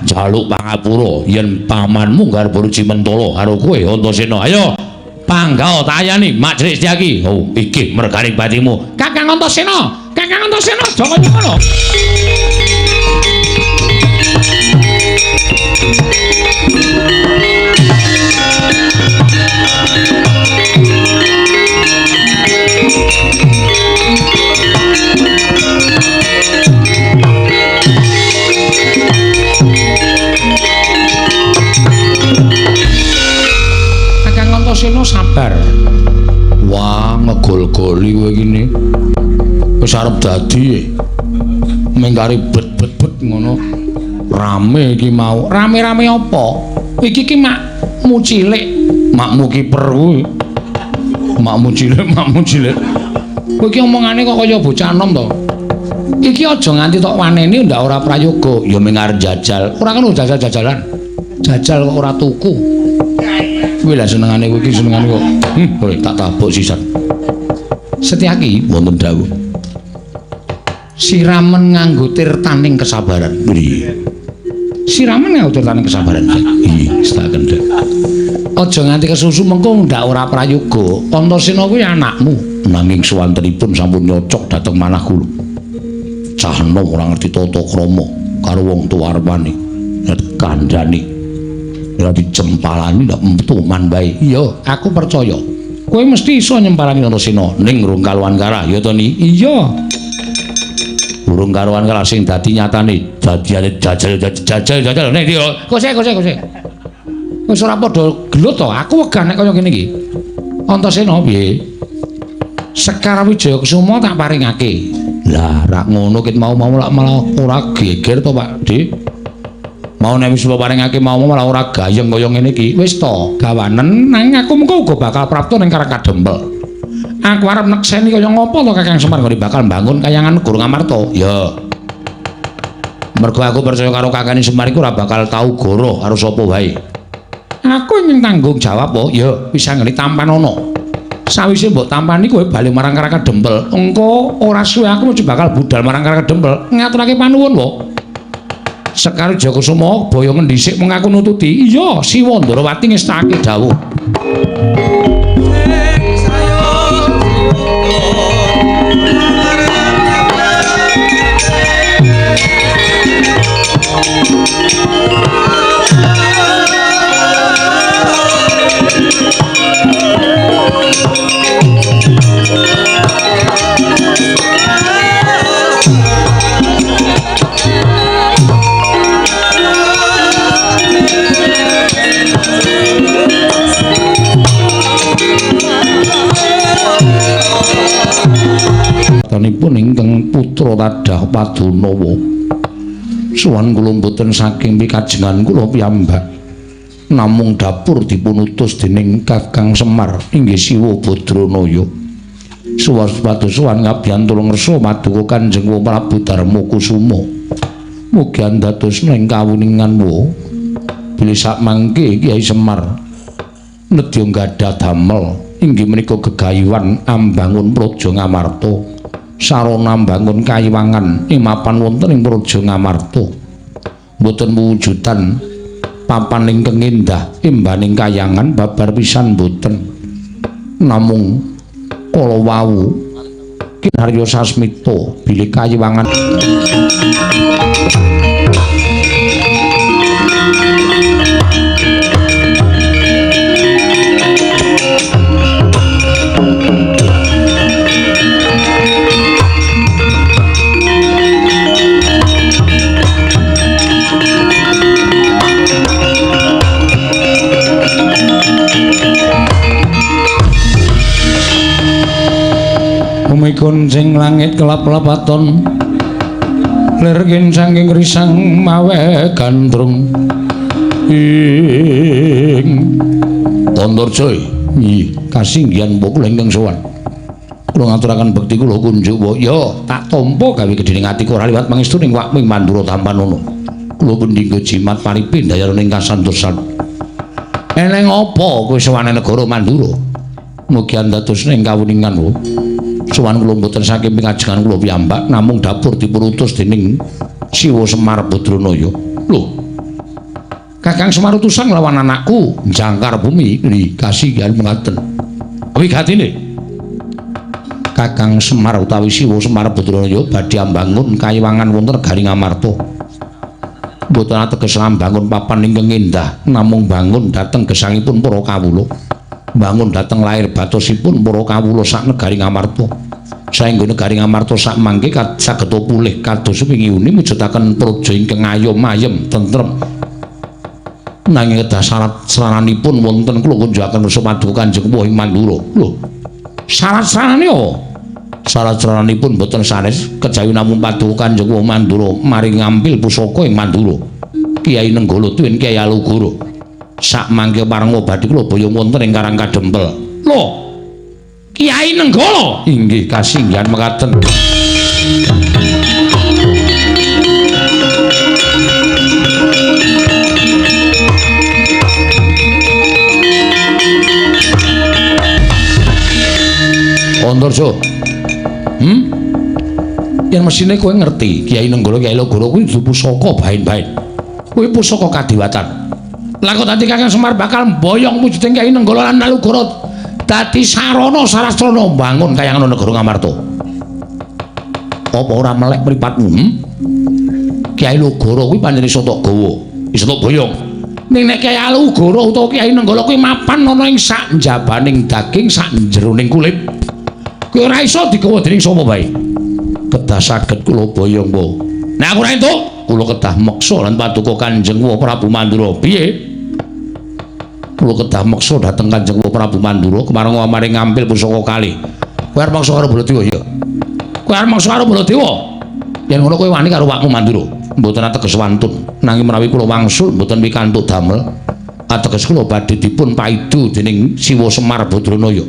njaluk pangapura yen pamanmu Garbarji mentala karo kowe Antasena. Ayo panggah tayani Mak Cilik Setyaki. Oh, iki merganing batimu. Kakang Antasena. Kakang Antasena aja kaya ngono. Kakang Antasena sabar. Wah, ngegol-goli kowe iki ne. Wis arep dadi mengkari bet-bet-bet ngono. Rame iki mau. Rame-rame apa? Iki ki makmu cilik, makmu kiper kuwi. Makmu cilik, makmu cilik. Kowe iki omongane kok kaya bocah enom to. Iki aja nganti tok waneni ndak ora prayoga. Ya mung arep jajal. Ora kena jajal-jajalan. Jajal kok ora tuku. Kuwi lah senengane kowe iki senengane kok. Kowe tak tabuk sisan. Setyaki wonten dawuh. Siramen nganggo tirtaning kesabaran. Iya. Siramen nganggo tirtaning kesabaran. Iya, tak kendhek. Aja nganti kesusu mengko ndak ora prayoga. Antasena kuwi anakmu. Nanging suwantenipun sampun nyocok dhateng manah kula. Cah enom ora ngerti tata krama karo wong tuwa arepane. Kandhane. Ora dijempalani ndak metu man bae. Iya, aku percaya. Kowe mesti iso nyempalani Antasena ning rung kaluan karah ya to ni? Iya. Burung karuan kalah sing dadi nyatane dadiane jajal jajal jajal nek iki kose kose kose wis ora padha gelut to aku wegah nek kaya ngene iki. Antasena piye? Sekar Wijayakusuma tak paringake. Lah rak ngono ket mau-mau lak malah ora geger to Pak Dik. Mau nek wis paringake mau malah ora gayeng kaya ngene iki. Wis to gawanen nang aku mengko uga bakal prapta ning Karang Kadempel. Aku arep nekseni kaya ngopo to Kakang Semar nggone bakal mbangun kayangan Negara Ngamarta. Ya. Mergo aku percaya karo Kakang Semar iku ora bakal tau goroh karo sapa wae. Aku ingin tanggung jawab po. Ya, wis anggene tampanono. Sawise mbok tampani kowe bali marang Karang Kadempel. Engko ora suwe aku mesti bakal budal marang Karang Kadempel ngaturake panuwun po. Sekar Wijayakusuma boyo ngendhisik mengaku nututi. Iya, Siwa Ndrawati ngestake dawuh. tadah padunawa. Sowan kula mboten saking pikajengan kula piyambak. Namung dapur dipunutus dening Kakang Semar inggih Siwa Badranaya. Suwas padusuwan ngabyantura ngersa paduka Kanjeng Prabu Darma Kusuma. Mugi andadosna ing kawuningan wa bilih sakmangke Kyai Semar nedya gadah damel inggih menika gegayuhan ambangun Praja Ngamarta, sarana ambangun kayiwangan ing mapan wonten ing Praja Ngamarta. Mboten wujudan papan ingkang endah imbaning kayangan babar pisan mboten. Namung kala wau Kinarya Sasmita bilih kayiwangan Sing langit kelap-lapaton lir saking risang mawe gandrung ing Antarja. Nggih, kasinggihan mbok kula ingkang sowan. Kula ngaturaken bekti kula kunjuk wa ya tak tampa gawe gedhening atiku ora liwat pangestu ning wakming Mandura tampanono. Kula pendhingga jimat paripi ndayarana ing kasantosan. Eneng apa kowe sowane negara Mandura? Mugi andadosna ing kawuningan wa. Sowan kula mboten saking pingajengan kula piyambak, namung dapur dipunutus dening Siwa Semar Badranaya. Lho. Kakang Semar utusan nglawan anakku jangkar bumi nggih kasihan mengaten. Wigatine Kakang Semar utawi Siwa Semar Badranaya badhe ambangun kayiwangan wonten negari Ngamarta. Mboten ateges ambangun papan ingkang endah, namung bangun dhateng gesangipun para kawula. Bangun dhateng lair batosipun para kawula sak negari Ngamarta. Saengga negari Ngamarta sak mangke saged pulih kados wingi uni mujudaken praja ingkang ayom ayem tentrem. Nanging kedah syarat saranipun wonten kula kunjukaken kersa paduka Kanjeng Wah ing Mandura. Lho, syarat sarane apa? Syarat saranipun boten sanes kejawi namung paduka Kanjeng Wah Mandura mari ngampil pusaka ing Mandura. Kyai Nenggala tuwin Kyai Alugoro. Sak mangke parenga badhe kula boyong wonten ing Karang Kadempel. Lho, Kyai Nenggala inggih kasinggihan mekaten. Antarja. Yen mesine kowe ngerti Kyai Nenggala Kyai Alugoro kuwi dudu pusaka baen-baen. Kuwi pusaka kadiwatan. Lah kok dadi Kakang Semar bakal mboyong wujuding Kyai Nenggala lan Alugoro dadi sarana sarastrana mbangun kayangan negara Ngamarta. Apa ora melek mripatmu? Kyai Alugoro kuwi pancen iso tok gawa, iso tok boyong. Ning nek Kyai Alugoro utawa Kyai Nenggala kuwi mapan ana ing sak njabaning daging, sak jeroning kulit. Kuwi ora iso digawa dening sapa bae. Kedah saged kula boyong wae. Nek aku ora entuk, kula kedah meksa lan paduka Kanjeng Wah Prabu Mandura. Piye? Kula kedah meksa dhateng Kanjeng Wah Prabu Mandura kemareng amare ngampil pusaka kalih. Kowe arep meksa karo Baladewa ya? Kowe arep meksa karo Baladewa? Yen ngono kowe wani karo wakmu Mandura. Mboten ateges wantun. Nanging menawi kula wangsul mboten pikantuk damel, ateges kula badhe dipun paidu dening Siwa Semar Badranaya.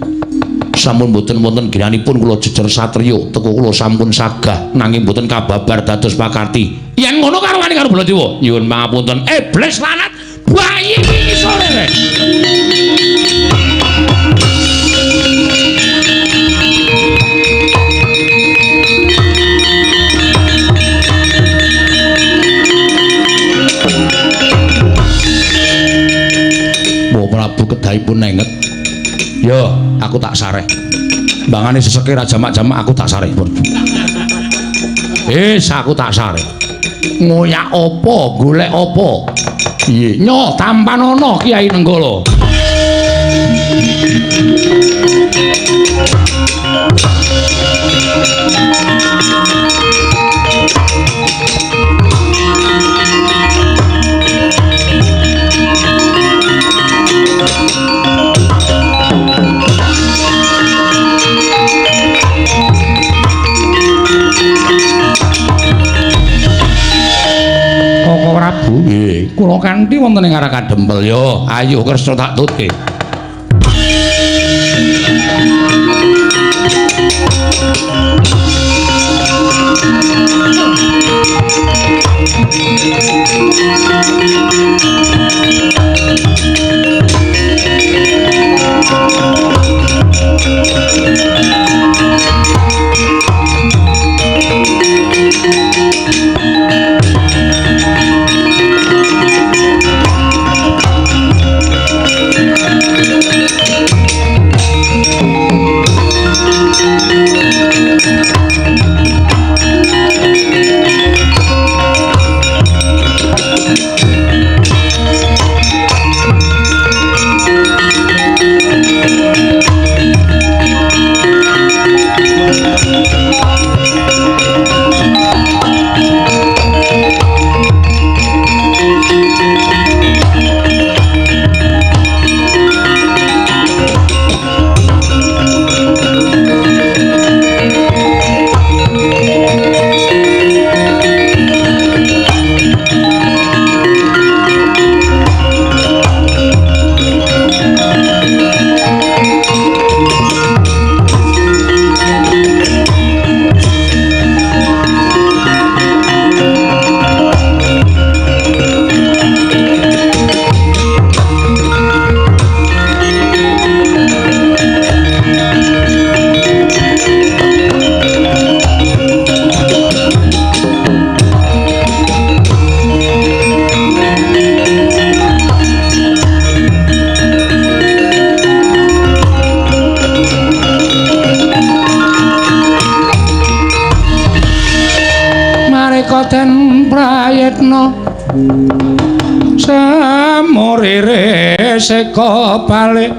Sampun mboten wonten ginanipun kula jejer satriya, teko kula sampun sagah nanging mboten kababar dados pakarti. Yen ngono karo wani karo Baladewa. Nyuwun pangapunten. Iblis lanat bayi iki sore rek. Mbok Prabu kedahipun nenget. Yo, aku tak sareh. Mbangane seseke ra jamak-jamak aku tak sareh. Wis, aku tak sareh. Ngoyak apa, golek apa? Piye? Nyo tampanono Kyai Nenggala. kanthi wonten ing Karang Kadempel. Yo, ayo Kresna tak tutke. Den prayitna samurire seka balik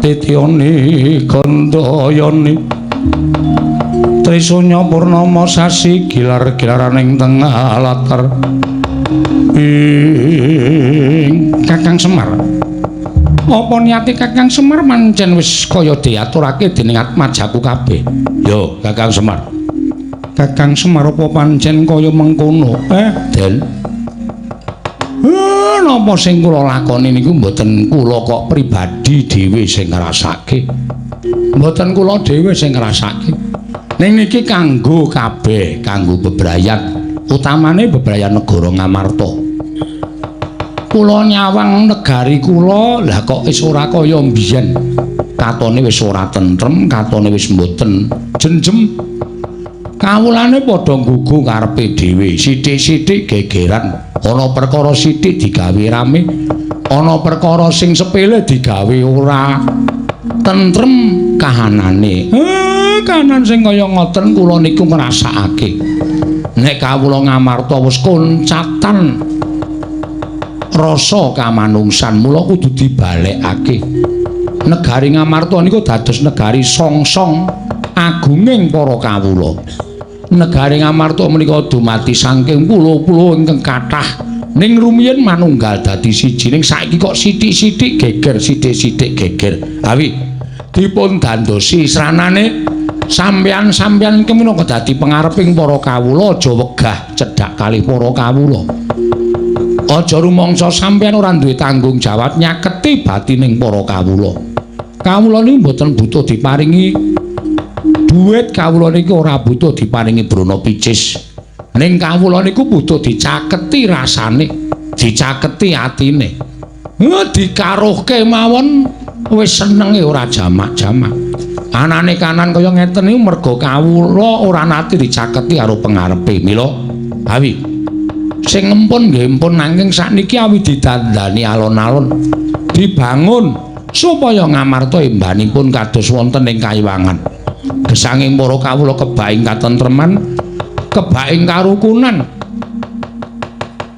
titiyoni gandayani Trisunya purnama sasi gilar-gilaraning tengah latar ing Kakang Semar. Apa niate Kakang Semar mancen wis kaya diaturake dening atmajaku kabeh? Yo, Kakang Semar. Kakang Semar apa pancen kaya mengkono? Den. Napa sing kula lakoni niku mboten kula kok pribadi dhewe sing ngrasake. Mboten kula dhewe sing ngrasake. Ning niki kanggo kabeh, kanggo bebrayan, utamane bebrayan negara Ngamarta. Kula nyawang negari kula, lah kok wis ora kaya mbiyen. Katone wis ora tentrem, katone wis mboten jenjem. Kawulane padha nggugu karepe dhewe, sithik-sithik gegeran, ana perkara sithik digawe rame, ana perkara sing sepele digawe ora tentrem kahanane. Kahanan sing kaya ngoten kula niku ngrasakake. Nek kawula Ngamarta wis koncatan rasa kamanungsan, mula kudu dibalekake. Negari Ngamarta niku dados negari songsong agunging para kawula. Negari Ngamarta menika dumadi saking pulo-pulo ingkang kathah, ning rumiyin manunggal dadi siji, ning saiki kok sithik-sithik geger, sithik-sithik geger. Awi dipun dandosi sranane sampeyan-sampeyan iki minangka dadi pengareping para kawula, aja wegah cedhak kalih para kawula. Aja rumangsa sampeyan ora duwe tanggung jawab nyaketi batining para kawula. Kawula niku mboten butuh diparingi duit, kawula niku ora butuh diparingi brana picis. Ning kawula niku butuh dicaketi rasane, dicaketi atine. Dikaruhke mawon wis senenge ora jamak-jamak. Anane kanan kaya ngeten niku merga kawula ora nate dicaketi karo pengarepe. Mila awi sing empun nggih empun, nanging sakniki awi didandani alon-alon, dibangun supaya Ngamarta embanipun kados wonten ing kayiwangan. Gesanging para kawula kebaing katentreman, kebaing karukunan,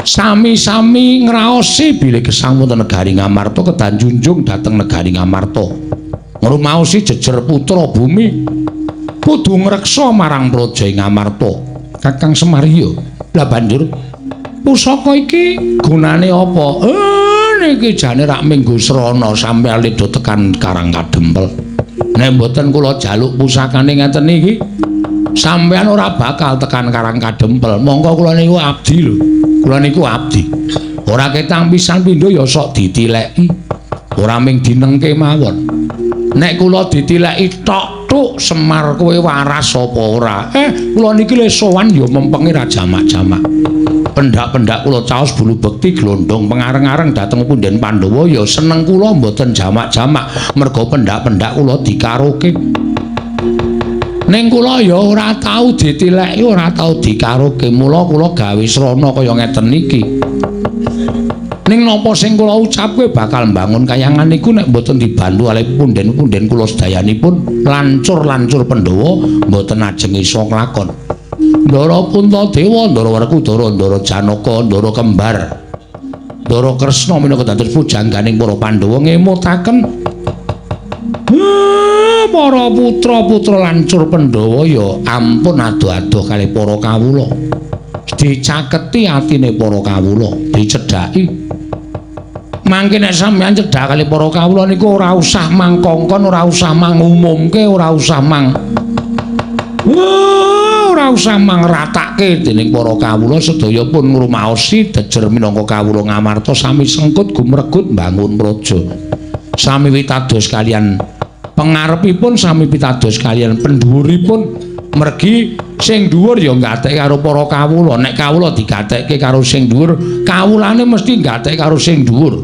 sami-sami ngraosi bilih gesang wonten negari Ngamarta kedah junjung dhateng negari Ngamarta. Ngrumaosi jejer putra bumi kudu ngreksa marang praja Ngamarta. Kakang Semar iya. Lah banjur pusaka iki gunane apa? Niki jane rak minggu srana sampeyan ledo tekan Karang Kadempel. Nek mboten kula jaluk pusakane ngeten iki, sampeyan ora bakal tekan Karang Kadempel. Mongko kula niku abdi lho. Kula niku abdi. Ora ketang pisan pindho ya sok ditileki. Ora ming dinengke mawon. Nek kula ditileki tok tuk Semar kowe waras apa ora? Kula niki le sowan ya mempenge ra jamak-jamak. Pendak-pendak kula caos bulu bekti glondong pengareng-areng dhateng punden Pandhawa ya seneng kula mboten jamak-jamak merga pendak-pendak kula dikaroke. Ning kula ya ora tau ditileki, ora tau dikaroke, mula kula gawe srana kaya ngeten iki. Ning napa sing kula ucapke bakal mbangun kayangan niku nek mboten dibantu kalih punden-punden kula sedayanipun lancur-lancur Pandhawa mboten ajeng iso nglakon. Ndara Puntadewa, Ndara Werkudara, Ndara Janaka, Ndara Kembar, Ndara Kresna minangka dados pujangganing para Pandhawa ngemutaken para putra-putra lancur Pandhawa ya ampun adoh-adoh kalih para kawula. Dicaketi atine para kawula, dicedhaki. Mangke nek sampeyan cedhak kalih para kawula niku ora usah mangkongkon, ora usah mangumumke, ora usah mang ora usah mangratake dening para kawula sedaya pun ngrumaosi jejer minangka kawula Ngamarta sami sengkut gumregut mbangun praja. Sami witados kaliyan pengarepipun, sami pitados kaliyan pendhuwuripun. Mergi sing dhuwur ya gatekke karo para kawula, nek kawula digatekke karo sing dhuwur, kawulane mesti gatekke karo sing dhuwur.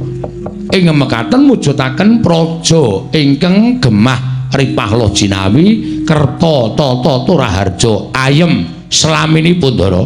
Ing mekaten mujudaken praja ingkang gemah ripah loh jinawi kerta tata turaharja ayem slaminipun Ndara.